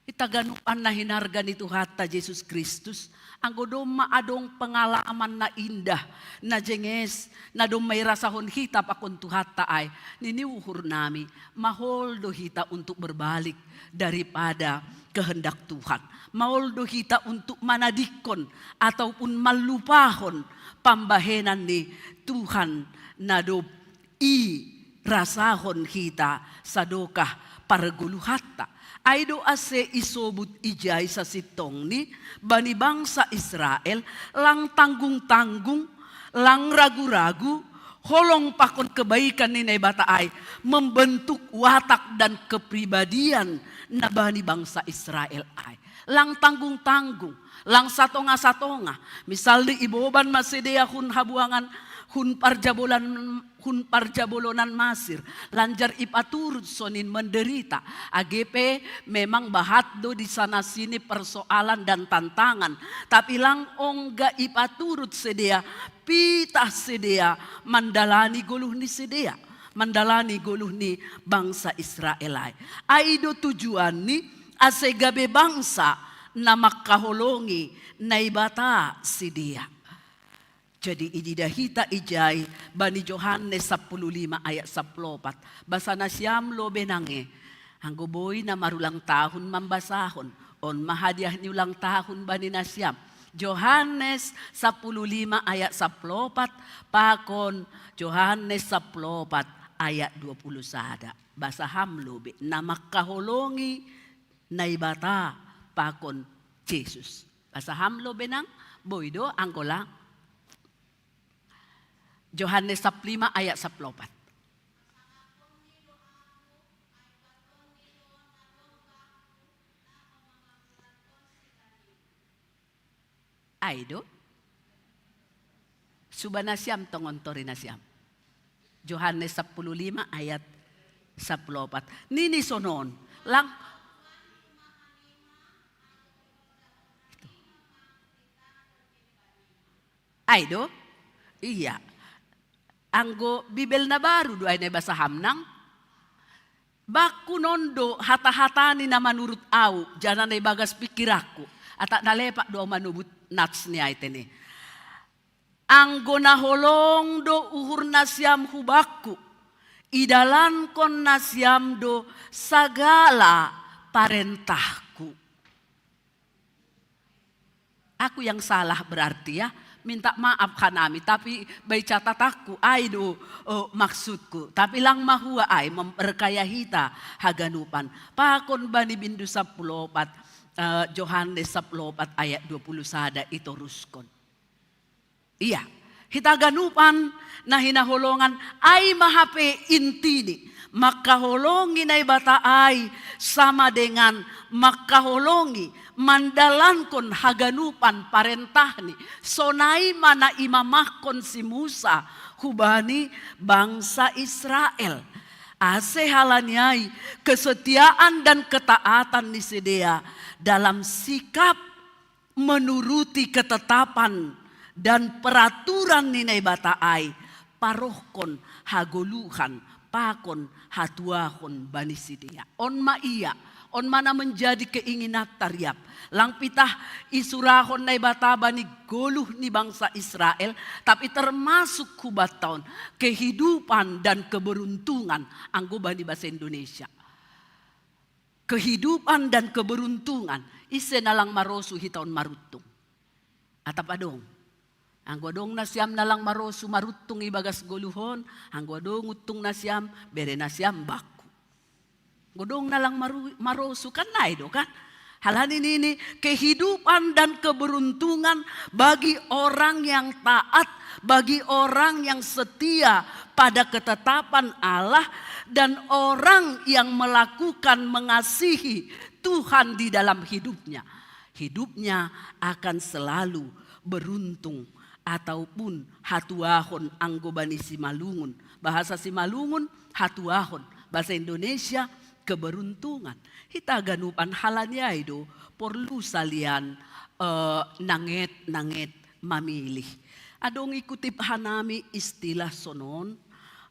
Hita ganupan na hinarga ni Tuhanta Jesus Kristus, anggo domma adong pengalaman na indah, na jenges, na domma irasahon hita pakon Tuhanta ai, nini uhurnami, maol do hita untuk berbalik daripada kehendak Tuhan. Maol do hita untuk manadingkon ataupun manlupahon pambahenan ni Tuhan na dob irasahon hita sadokah pargoluhanta. Ai do ase isobut ijai sasintongni bani bangsa Israel, lang tanggung-tanggung, lang ragu-ragu, holong pakon kebaikan ni Naibata ai membentuk watak dan kepribadian na bani bangsa Israel ai. Lang tanggung-tanggung, lang satonga-satonga. Misalni iboban ma sidea hun habuangan, hun parjabolan, hun parjabolonan Masir, lanjar ipaturut sonin menderita. Age pe memang bahat do di sana sini persoalan dan tantangan, tapi lang ongga ipaturut sidea, pitah sidea mandalani goluh ni sidea, mandalani goluh ni bangsa Israel ai. Ai do tujuanni ase gabe bangsa na mangkaholongi Naibata sidea. Jadi ididah hita ijai bani Johannes sampulu lima ayat sampulu opat. Basa nasiam lobei nange, anggo boi na marulang tahun mambasahon, on ma hadiah ni ulang tahun bani nasiam. Johanes sapuluh lima ayat sapuluh opat, pakon Johanes sapuluh opat ayat dua puluh sada. Basaham lo be na mangkaholongi Naibata pakon Jesus. Basaham lo be nang, boi do anggo lang. Johanes sapuluh lima ayat sapuluh opat. Ai do. Suba nasiam tongon tori nasiam. Johanes sapuluh lima ayat sapuluh opat. Nini sonon. Lang. Ai do. Iya. Anggo Bibel na baru do ai na ibasaham nang. Bakku nondo hata-hata ni na manurut au, jana na ibagas pikiranku. Atak na lepak do au manobut nats ni ai tene. Anggo na holong do uhur nasiam hubakku, idalankon nasiam do sagala parentahku. Aku yang salah berarti ya, minta maaf hanami, tapi bai catatanku ai do, oh, maksudku. Tapi lang mahua ai memperkaya hita haganupan. Pakon bani bindu sapuluh opat, eh, Johanes sapuluh opat ayat dua puluh sada itoruskon. Iya, hita ganupan na hinaholongan ai ma hape intini, mangkaholongi Naibata ai sama dengan mangkaholongi mandalankon haganupan parentahni, sonai ma na imamahkon si Musa hubani bangsa Israel. Ase halani ai kesetiaan dan ketaatan ni sidea dalam sikap menuruti ketetapan dan peraturan ni Naibata ai, parohkon hagoluhan pakon hatuahon bani sidea. On ma ia, on ma na menjadi keinginan tariap. Lang pitah isurahon Naibata bani goluh ni bangsa Israel, tapi termasuk hubanta on kehidupan dan keberuntungan anggo bani bahasa Indonesia. Kehidupan dan keberuntungan, ise na lang marosu hita on maruntung. Atap adong. Anggo adong nasiam na lang marosu maruntung ibagas goluh on, anggo adong untung nasiam, bere nasiam bakku. Anggo adong na lang maru-, marosu kan nai do kan. Halani nini kehidupan dan keberuntungan bagi orang yang taat, bagi orang yang setia pada ketetapan Allah, dan orang yang melakukan mengasihi Tuhan di dalam hidupnya. Hidupnya akan selalu beruntung ataupun hatuahon anggo bani Simalungun. Bahasa Simalungun, hatuahon. Bahasa Indonesia, keberuntungan. Hita ganupan halani ai do porlu salian, eh, nanget-nanget mamilih. Adong ikutip hanami istilah sonon,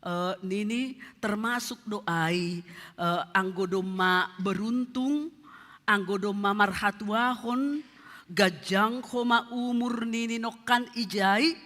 eh, nini termasuk do ai, eh, anggo domma beruntung, anggo domma marhatuahon, ganjang homa umur nini nongkan ijai,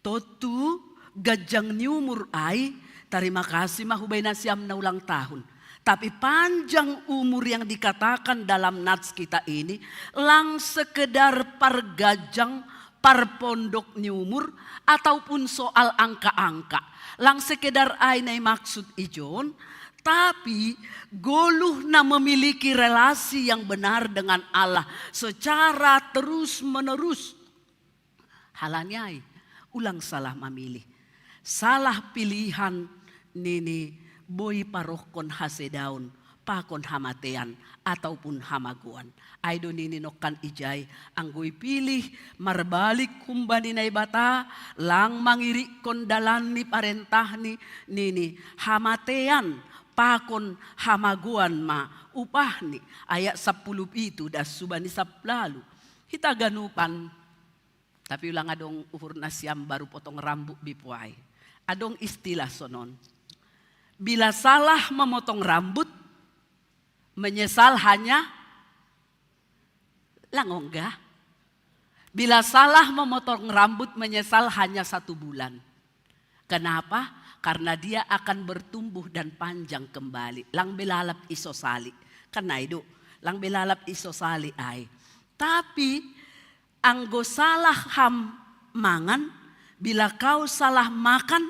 tontu ganjang ni umur ai, tarima kasih ma hubaen nasiam na ulang tahun. Tapi panjang umur yang dikatakan dalam nats kita ini lang sekedar parganjang, parpondok ni umur, ataupun soal angka-angka. Lang sekedar ai na imaksud ijon, tapi goluh na memiliki relasi yang benar dengan Allah secara terus-menerus. Halani ai, ulang salah mamilih. Salah pilihan nini boi parohkon hasedaon pakon hamatean ataupun hamagoan. Ai do nini nongkan ijai, anggo ipilih marbalik humbani Naibata, lang mangirikkon dalan ni parentahni, nini hamatean pakon hamagoan ma upahni. Ayat sapuluh pitu das subani sapuluh ualu. Hita ganupan. Tapi ulang adong uhur nasiam baru potong rambut bipuai. Adong istilah sonon. Bila salah memotong rambut, menyesal hanya lang ongga. Bila salah memotong rambut, menyesal hanya satu bulan. Kenapa? Karena dia akan bertumbuh dan panjang kembali. Lang belalap iso sali. Kan nai do. Lang belalap iso sali ai. Tapi Anggo salah ham mangan, bila kau salah makan,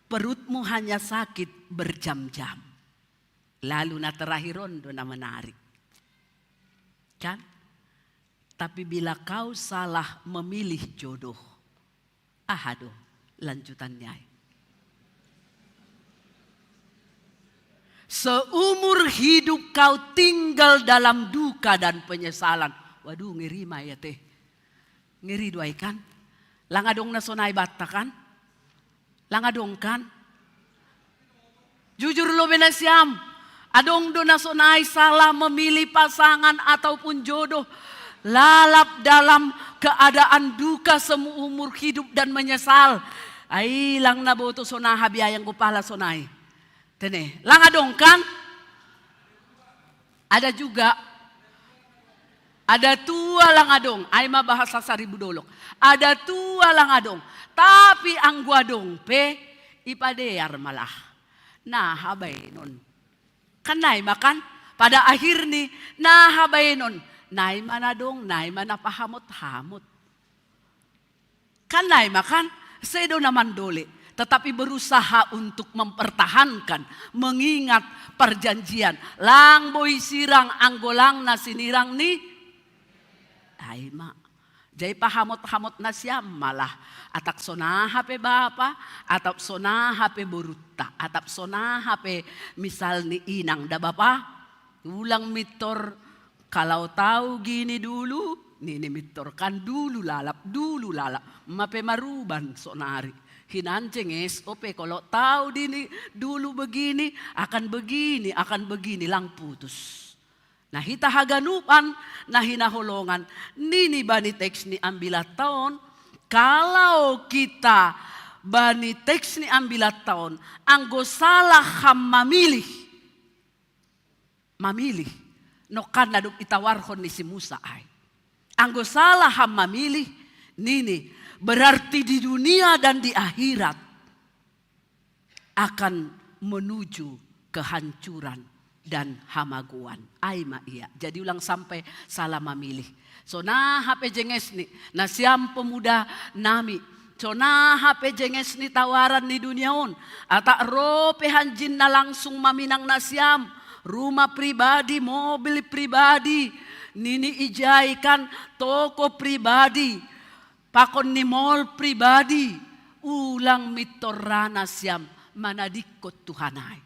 perutmu hanya sakit berjam-jam. Lalu na terakhir on do na menarik. Kan? Tapi bila kau salah memilih jodoh, aha do lanjutannya ai? Seumur hidup kau tinggal dalam duka dan penyesalan. Waduh, ngeri ma ya teh. Ngeri do ai kan? Lang adong na sonai banta kan? Lang adong kan? Jujur lo be nasiam. Adong do na sonai salah memilih pasangan ataupun jodoh. Lalap dalam keadaan duka seumur hidup dan menyesal. Ai lang na boto sonaha biayang gopala sonai. Tene, lang adong kan? Ada juga. Ada tua lang adong, ai ma bahasa saribu dolok. Ada tua lang adong, tapi anggo adong pe ipadear malah. Naha baenon. Kan nai ma kan? Pada akhirni naha baenon, nai ma na dong, nai ma na pahamot-hamot. Kan nai ma kan? Sedo na mandole, tetapi berusaha untuk mempertahankan, mengingat perjanjian. Lang boi sirang anggo lang na sinirang ni. Ai ma. Jadi pahamot-hamot nasiam malah. Atap sonaha pe bapa, atap sonaha pe borunta, atap sonaha pe misal ni inang da bapa. Ulang mintor, kalau tahu gini dulu, nini mintor kan dulu lalap, dulu lalap. Mape maruban sonari. Hinan cenges, ope kalau tahu dini dulu begini, akan begini, akan begini, lang putus. Nah, hita haganupan, nah hinaholongan, nini bani teks ni ambilat taon, kalau kita bani teks ni ambilat taon, anggo salah ham mamilih, mamilih. Nongkan na dong itawarhon ni si Musa ai. Anggo salah ham mamilih, nini, berarti di dunia dan di akhirat akan menuju kehancuran dan hamagoan. Ai ma ia. Jadi ulang sampai salah mamilih. Sonaha pe jenges ni, nasiam pemuda nami. Sonaha pe jenges ni tawaran ni dunia on. Atap ro pe hanjin na langsung maminang nasiam. Rumah pribadi, mobil pribadi. Nini ijai kan toko pribadi. Pakon ni mol pribadi. Ulang mintor ra nasiam manadingkon Tuhan ai.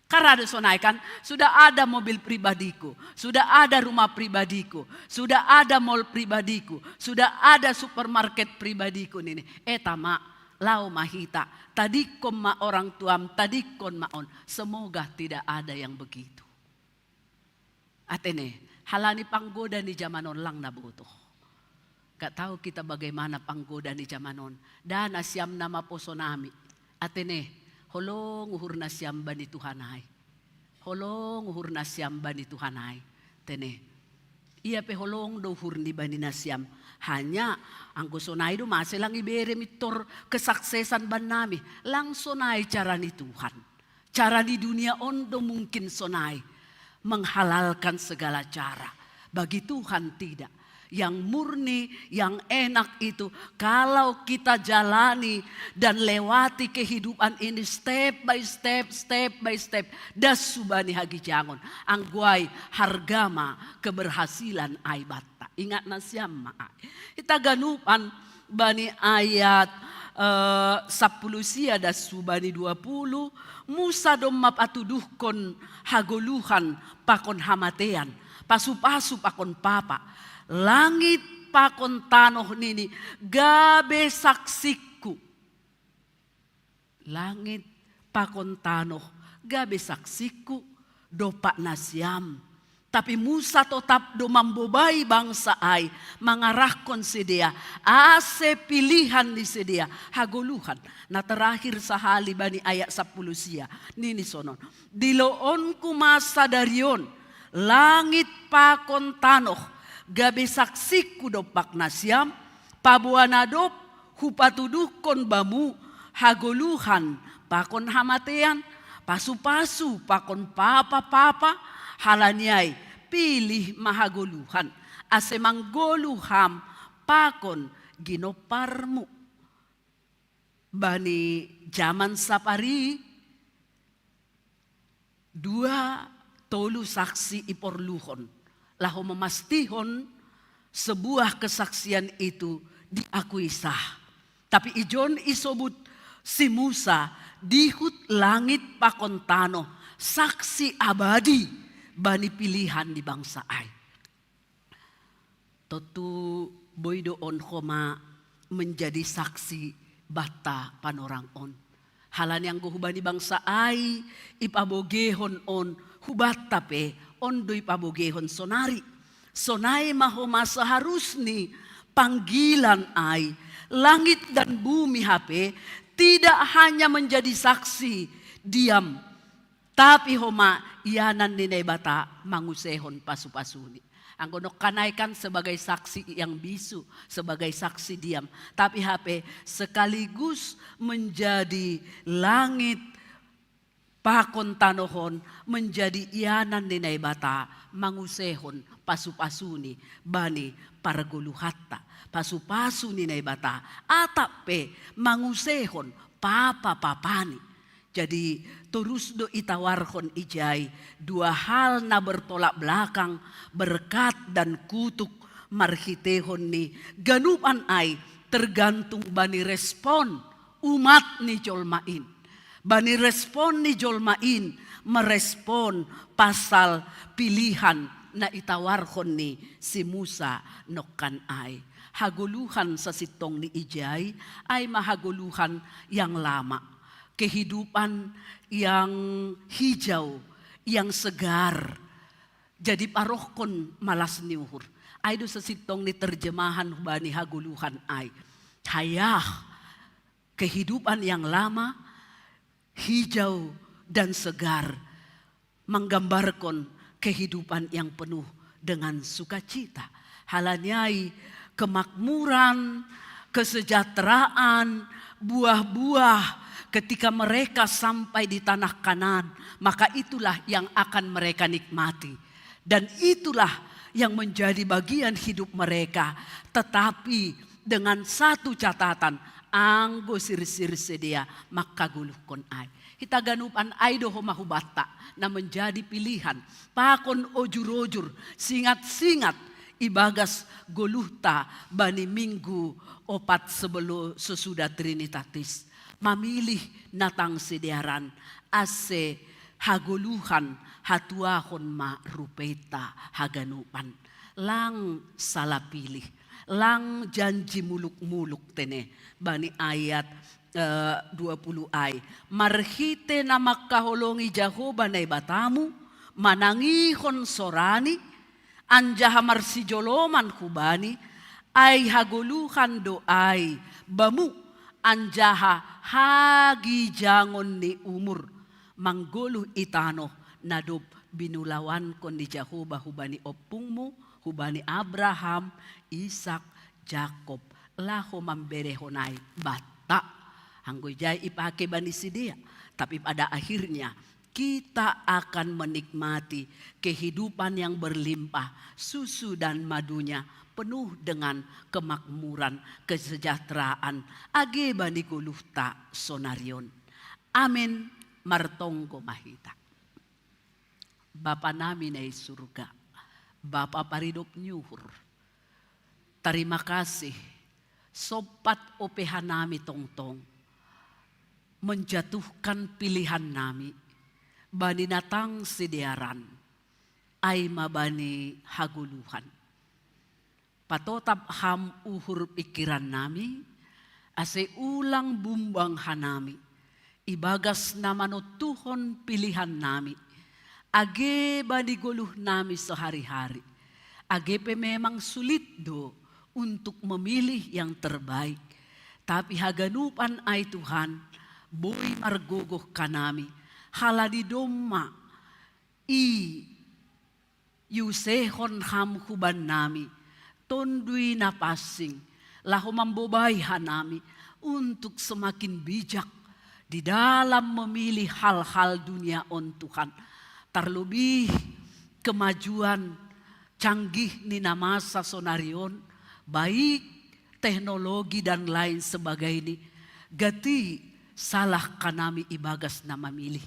Karado sonai kan, sudah ada mobil pribadiku, sudah ada rumah pribadiku, sudah ada mall pribadiku, sudah ada supermarket pribadiku nini. Eta ma, lao ma hita, tadingkon ma orang tuam, tadingkon ma on. Semoga tidak ada yang begitu. Atene, halani panggoda ni zaman on lang na boto. Gak tahu kita bagaimana panggoda ni zaman on. Da nasiam na maposo nami. Atene, holong uhur nasiam bani Tuhan ai. Holong uhur nasiam bani Tuhan ai. Tene. Ia pe holong do uhur ni bani nasiam. Hanya anggo sonai do mase lang ibere mintor kesuksesan bannami. Lang sonai cara ni Tuhan. Cara ni dunia on do mungkin sonai menghalalkan segala cara. Bagi Tuhan tidak. Yang murni, yang enak itu kalau kita jalani dan lewati kehidupan ini step by step, step by step. Das subani hagijangon. Anggo ai harga ma keberhasilan ai banta. Ingat nasiam ma ai. Hita ganupan bani ayat eh, sapuluh sia das subani dua puluh, Musa domma patuduhkon hagoluhan pakon hamatean, pasu-pasu pakon papa, langit pakon tanoh nini gabe saksingku. Langit pakon tanoh gabe saksingku, dompak nasiam. Tapi Musa totap do mambobai bangsa ai, mangarahkon sidea, ase pilihan ni sidea hagoluhan. Na terakhir sahali bani ayat sapuluh sia, nini sonon. Diloonku ma sadari on, langit pakon tanoh, gabe saksingku dompak nasiam, paboa na dob hupatuduhkon bamu hagoluhan pakon hamatean, pasu-pasu pakon papa-papa, halani ai pilih ma hagoluhan, ase manggoluh ham pakon ginomparmu. Bani jaman sapari, dua tolu saksi iporluhon laho mamastihon sebuah kesaksian itu diakui sah. Tapi ijon isobut si Musa, dihut langit pakon tanoh, saksi abadi bani pilihan ni bangsa ai. Tontu boi do on homa menjadi saksi banta panorang on. Halani anggo hubani bangsa ai ipabogehon on, hubanta pe on do ipabogehon sonari. Sonai ma homa seharusni panggilan ai, langit dan bumi hape tidak hanya menjadi saksi diam, tapi homa ianan ni Naibata mangusehon pasu-pasuni. Anggo nongkan ai kan sebagai saksi yang bisu, sebagai saksi diam. Tapi hape sekaligus menjadi langit pakon tanoh on, menjadi ianan ni Naibata mangusehon pasu-pasuni bani pargoluhanta. Pasu-pasu ni Naibata atap pe mangusehon papa-papani. Jadi torus do itawarhon ijai dua hal na bertolak belakang, berkat dan kutuk, marhiteihon ni ganupan ai tergantung bani respon umat ni jolma in. Bani respon ni jolma in merespon pasal pilihan na itawarhon ni si Musa nongkan ai. Hagoluhan sasintongni ijai ai ma hagoluhan yang lama, kehidupan yang hijau, yang segar. Jadi parohkon malas ni uhur. Ai do sasintongni terjemahan hubani hagoluhan ai. Hayah, kehidupan yang lama, hijau dan segar, menggambarkan kehidupan yang penuh dengan sukacita. Halani ai kemakmuran, kesejahteraan, buah-buah ketika mereka sampai di tanah Kanaan, maka itulah yang akan mereka nikmati. Dan itulah yang menjadi bagian hidup mereka. Tetapi dengan satu catatan, anggo sirsir sidea mangkagoluhkon ai. Hita ganupan ai do homa hubanta na menjadi pilihan pakon ojur-ojur, singat-singat ibagas goluhta bani minggu opat sebelum sesudah Trinitatis. Mamilih na tang sidearan, ase hagoluhan hatuahon ma rupenta haganupan. Lang salah pilih, lang janji muluk-muluk, tene bani ayat eh, dua puluh ai. Marhite na mangkaholongi Jahowa Naibatamu, manangihon sorani, anjaha marsijoloman hubani, ai hagoluhan do ai bamu, anjaha hagijangon ni umur, manggoluh i tanoh na dob binulawankon ni Jahowa hubani ompungmu, hubani Abraham, Isak, Jakob, laho mamberehon ai banta. Anggo ijai ipake bani sidea, tapi pada akhirnya kita akan menikmati kehidupan yang berlimpah, susu dan madunya penuh dengan kemakmuran, kesejahteraan, age bani goluhta sonarion. Amen. Martonggo ma hita. Bapa nami na i surga, Bapa paridop ni uhur, tarima kasih, sompat ope hanami tongtong menjatuhkan pilihan nami bani na tang sidearan, ai ma bani hagoluhan. Patotap Ham uhur pingkiran nami, ase ulang bumbang hanami ibagas na manontuhon pilihan nami, age bani goluh nami sehari-hari. Age pe memang sulit do untuk memilih yang terbaik, tapi haganupan ai Tuhan, boi margogoh hanami, halani domma i iusehon Ham hubannami Tonduy Napansing, laho mambobai hanami untuk semakin bijak di dalam memilih hal-hal dunia on, Tuhan. Tarlobih kemajuan canggih ni na masa sonari on, baik teknologi dan lain sebagainya. Gati salah kanami ibagas na mamilih.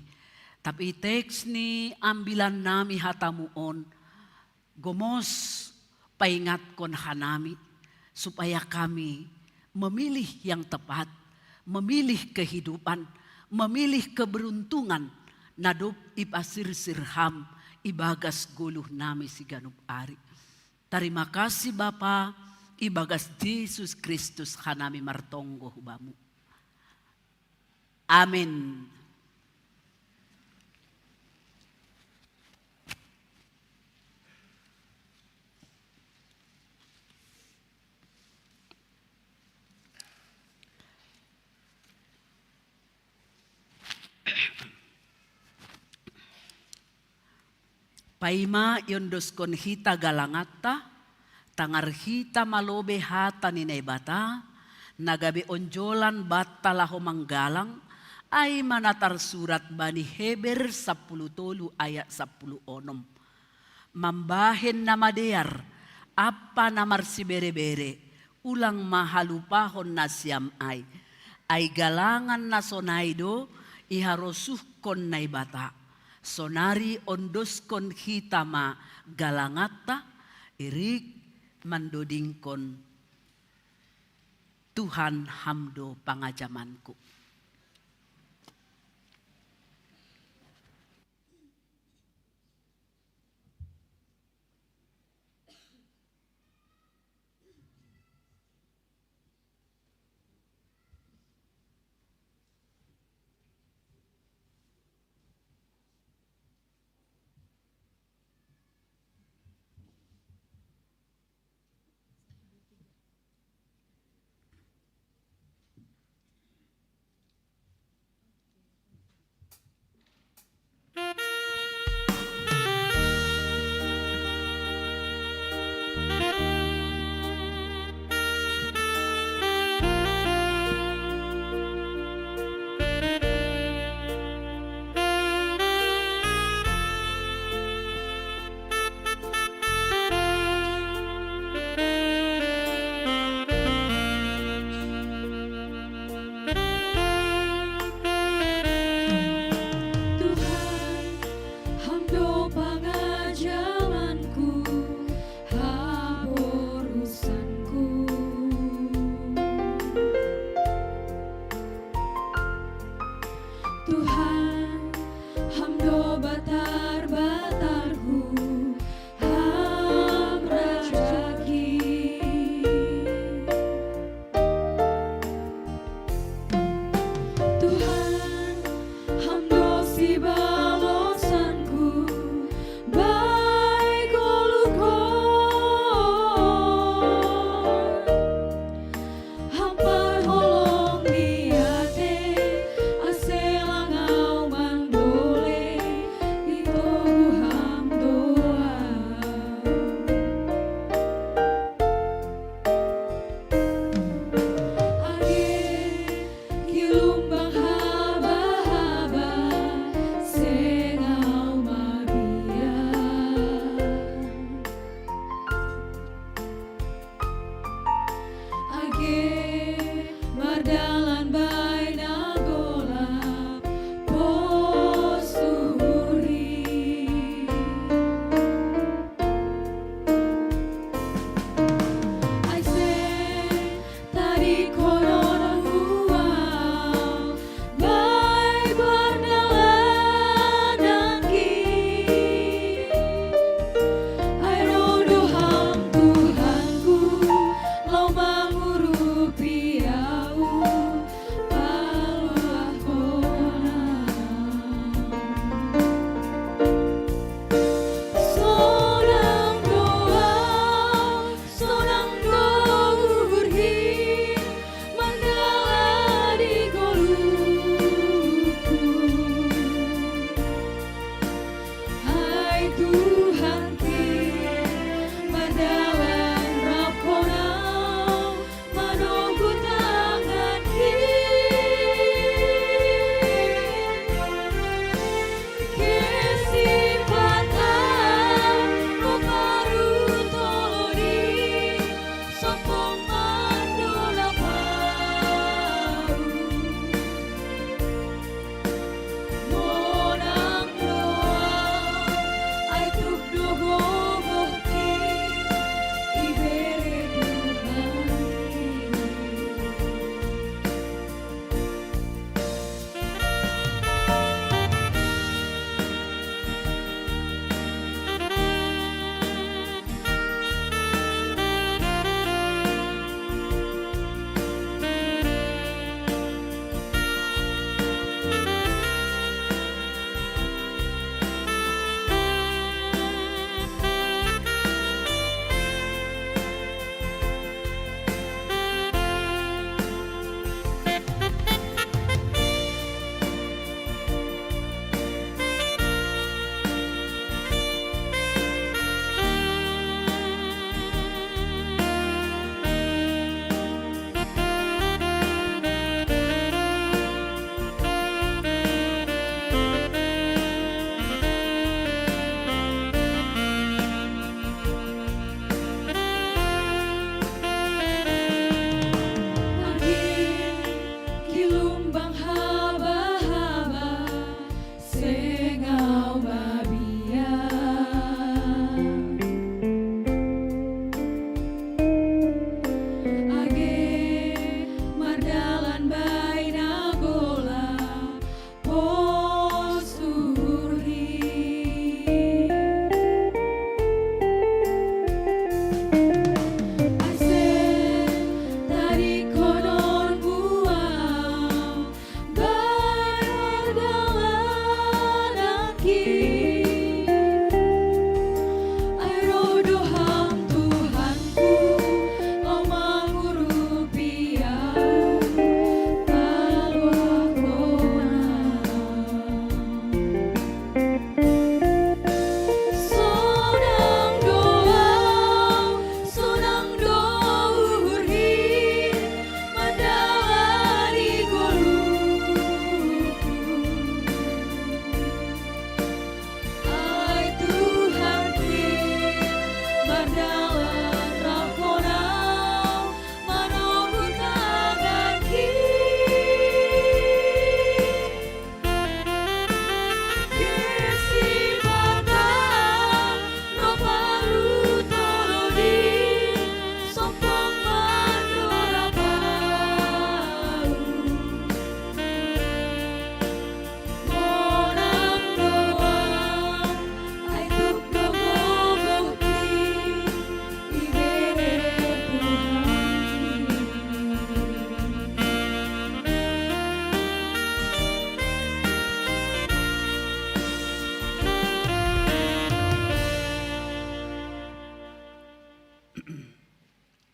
Tapi teks ni ambilan nami hatamu on, gomos paingatkon hanami, supaya kami memilih yang tepat, memilih kehidupan, memilih keberuntungan, na dob ipasirsir Ham ibagas goluh nami siganup ari. Tarima kasih Bapa, ibagas Jesus Kristus hanami martonggo hu Bamu. Amin. Paima iondoskon hita galanganta, tangar hita ma lobei hata ni Naibata, na gabe onjolan banta laho manggalang, ai ma na tarsurat bani Heber sampulu tolu ayat sampulu onom. Mambahen na madear, ampa na marsibere-bere, ulang ma halupahon nasiam ai. Ai galangan na sonai do iharosuhkon Naibata. Sonari ondoskon hita ma galanganta, irik mandodingkon Tuhan Ham do pangajamanku.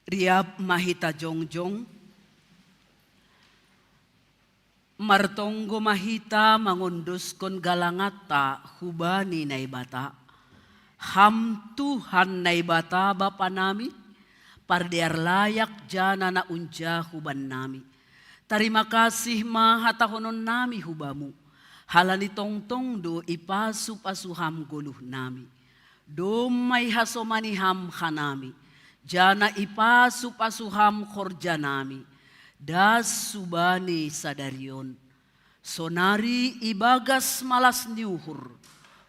Riap ma hita jongjong, martonggo ma hita mangondoskon galanganta hubani Naibata. Ham Tuhan Naibata Bapa nami, pardear layak jana na unjahu bannami. Tarima kasih ma hatahonon nami hu Bamu, halani tongtong do ipasu-pasu Ham goluh nami. Domma ihasomani Ham hanami, jana ipasu-pasu Ham horja nami, das subani sadari on. Sonari ibagas malas ni uhur,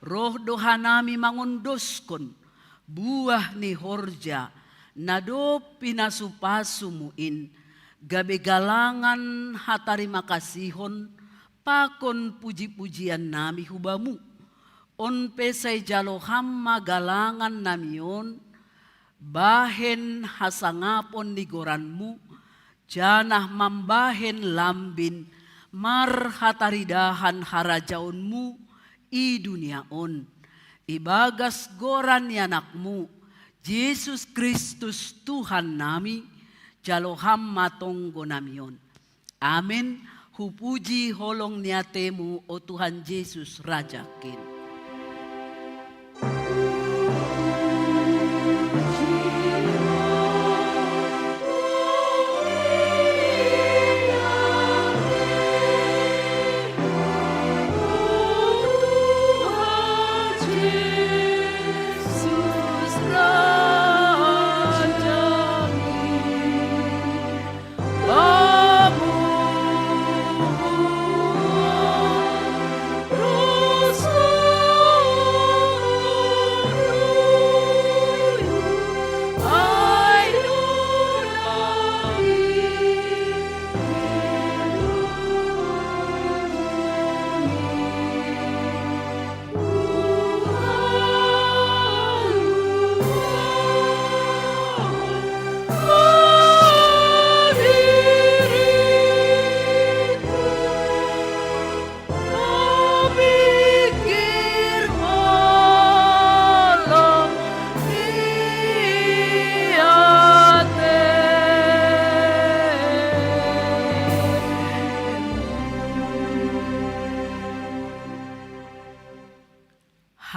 roh do hanami mangondoskon buah ni horja na dob pinasu-pasumu in, gabe galangan hatarima kasihon pakon puji-pujian nami hu Bamu. On pe sai jalo Ham ma galangan nami on, bahen hasangapon ni goranMu, janah mambahen lambin marhataridahan harajaonMu i dunia on, ibagas goran ni AnakMu, Jesus Kristus Tuhan nami, jalo Ham ma tonggo nami on. Amen. Hupuji holong ni ateMu, o Tuhan Jesus Rajakin.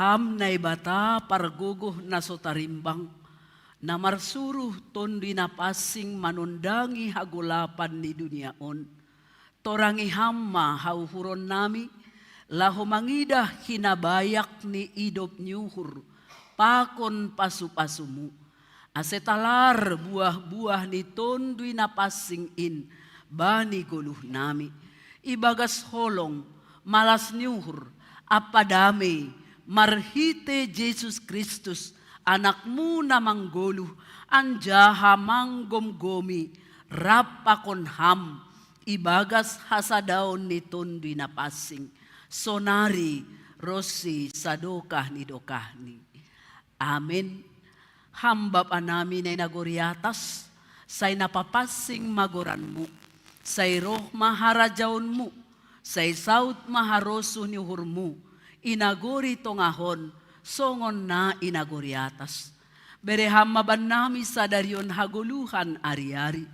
Ham Naibata pargogoh na so tarimbang, na marsuruh Tonduy Napansing manondangi hagolapan ni dunia on, torangi Ham ma hauhuron nami, laho mangidah hinabayak ni idop ni uhur pakon pasu-pasuMu, ase talar buah-buah ni Tonduy Napansing in bani goluh nami, ibagas holong, malas ni uhur, ampa damei, marhitei Jesus Kristus, AnakMu na manggoluh anjaha manggomgomi rap pakon Ham, ibagas hasadaon ni Tonduy Napansing, sonari ronsi sadokah ni dokahni. Amen. Ham Bapa nami na i nagori atas, sai na papansing ma goranMu, sai roh ma harajaonMu, sai saud ma harosuh ni uhurMu, i nagori tongah on, songon na i nagori atas. Bere Ham ma bannami sadari on hagoluhan ari-ari.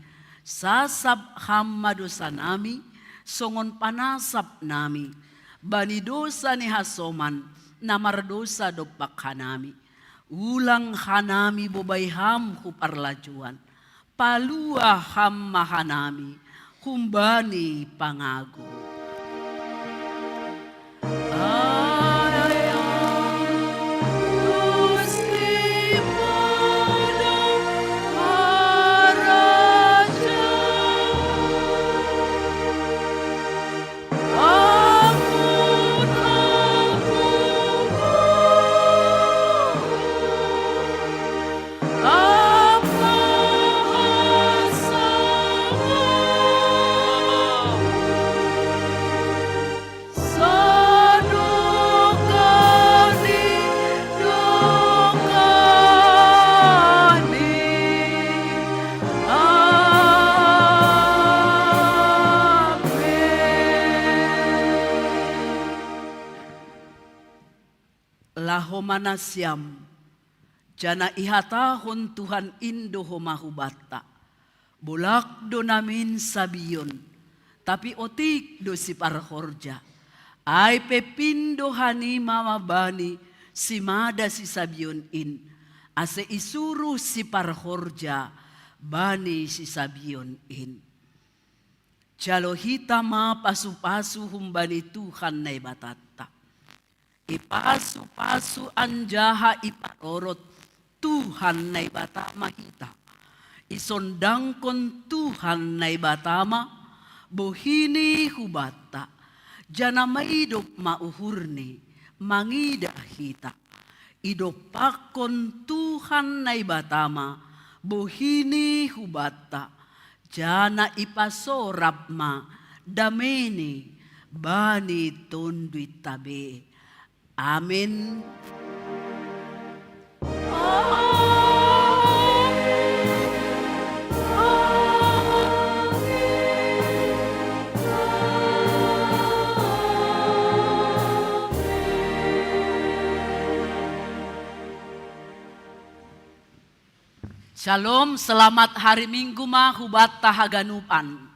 Sasap Ham ma dosa nami, songon panasap nami bani dosa ni hasoman na mardosa dompak hanami. Ulang hanami bobai Ham hu parlajuan, palua Ham ma hanami humbani pangago. Laho ma nasiam, Jana ihatahon Tuhan in do homa hubanta: Bolak do namin sabion, tapi otik do siparhorja. Ai pe pindo hanima ma bani simada sisabion in, ase isuruh siparhorja bani sisabion in. Jalo hita ma pasu-pasu humbani Tuhan Naibatanta. Ipasu-pasu anjaha iparorot Tuhan Naibata ma hita. Isondangkon Tuhan Naibata ma bohi-Ni hubanta, jana maidop ma uhur-Ni mangidah hita. Idompakkon Tuhan Naibata ma bohi-Ni hubanta, jana ipasorap ma dame-Ni bani tonduinta be. Amen. Shalom, selamat hari Minggu ma hubanta haganupan.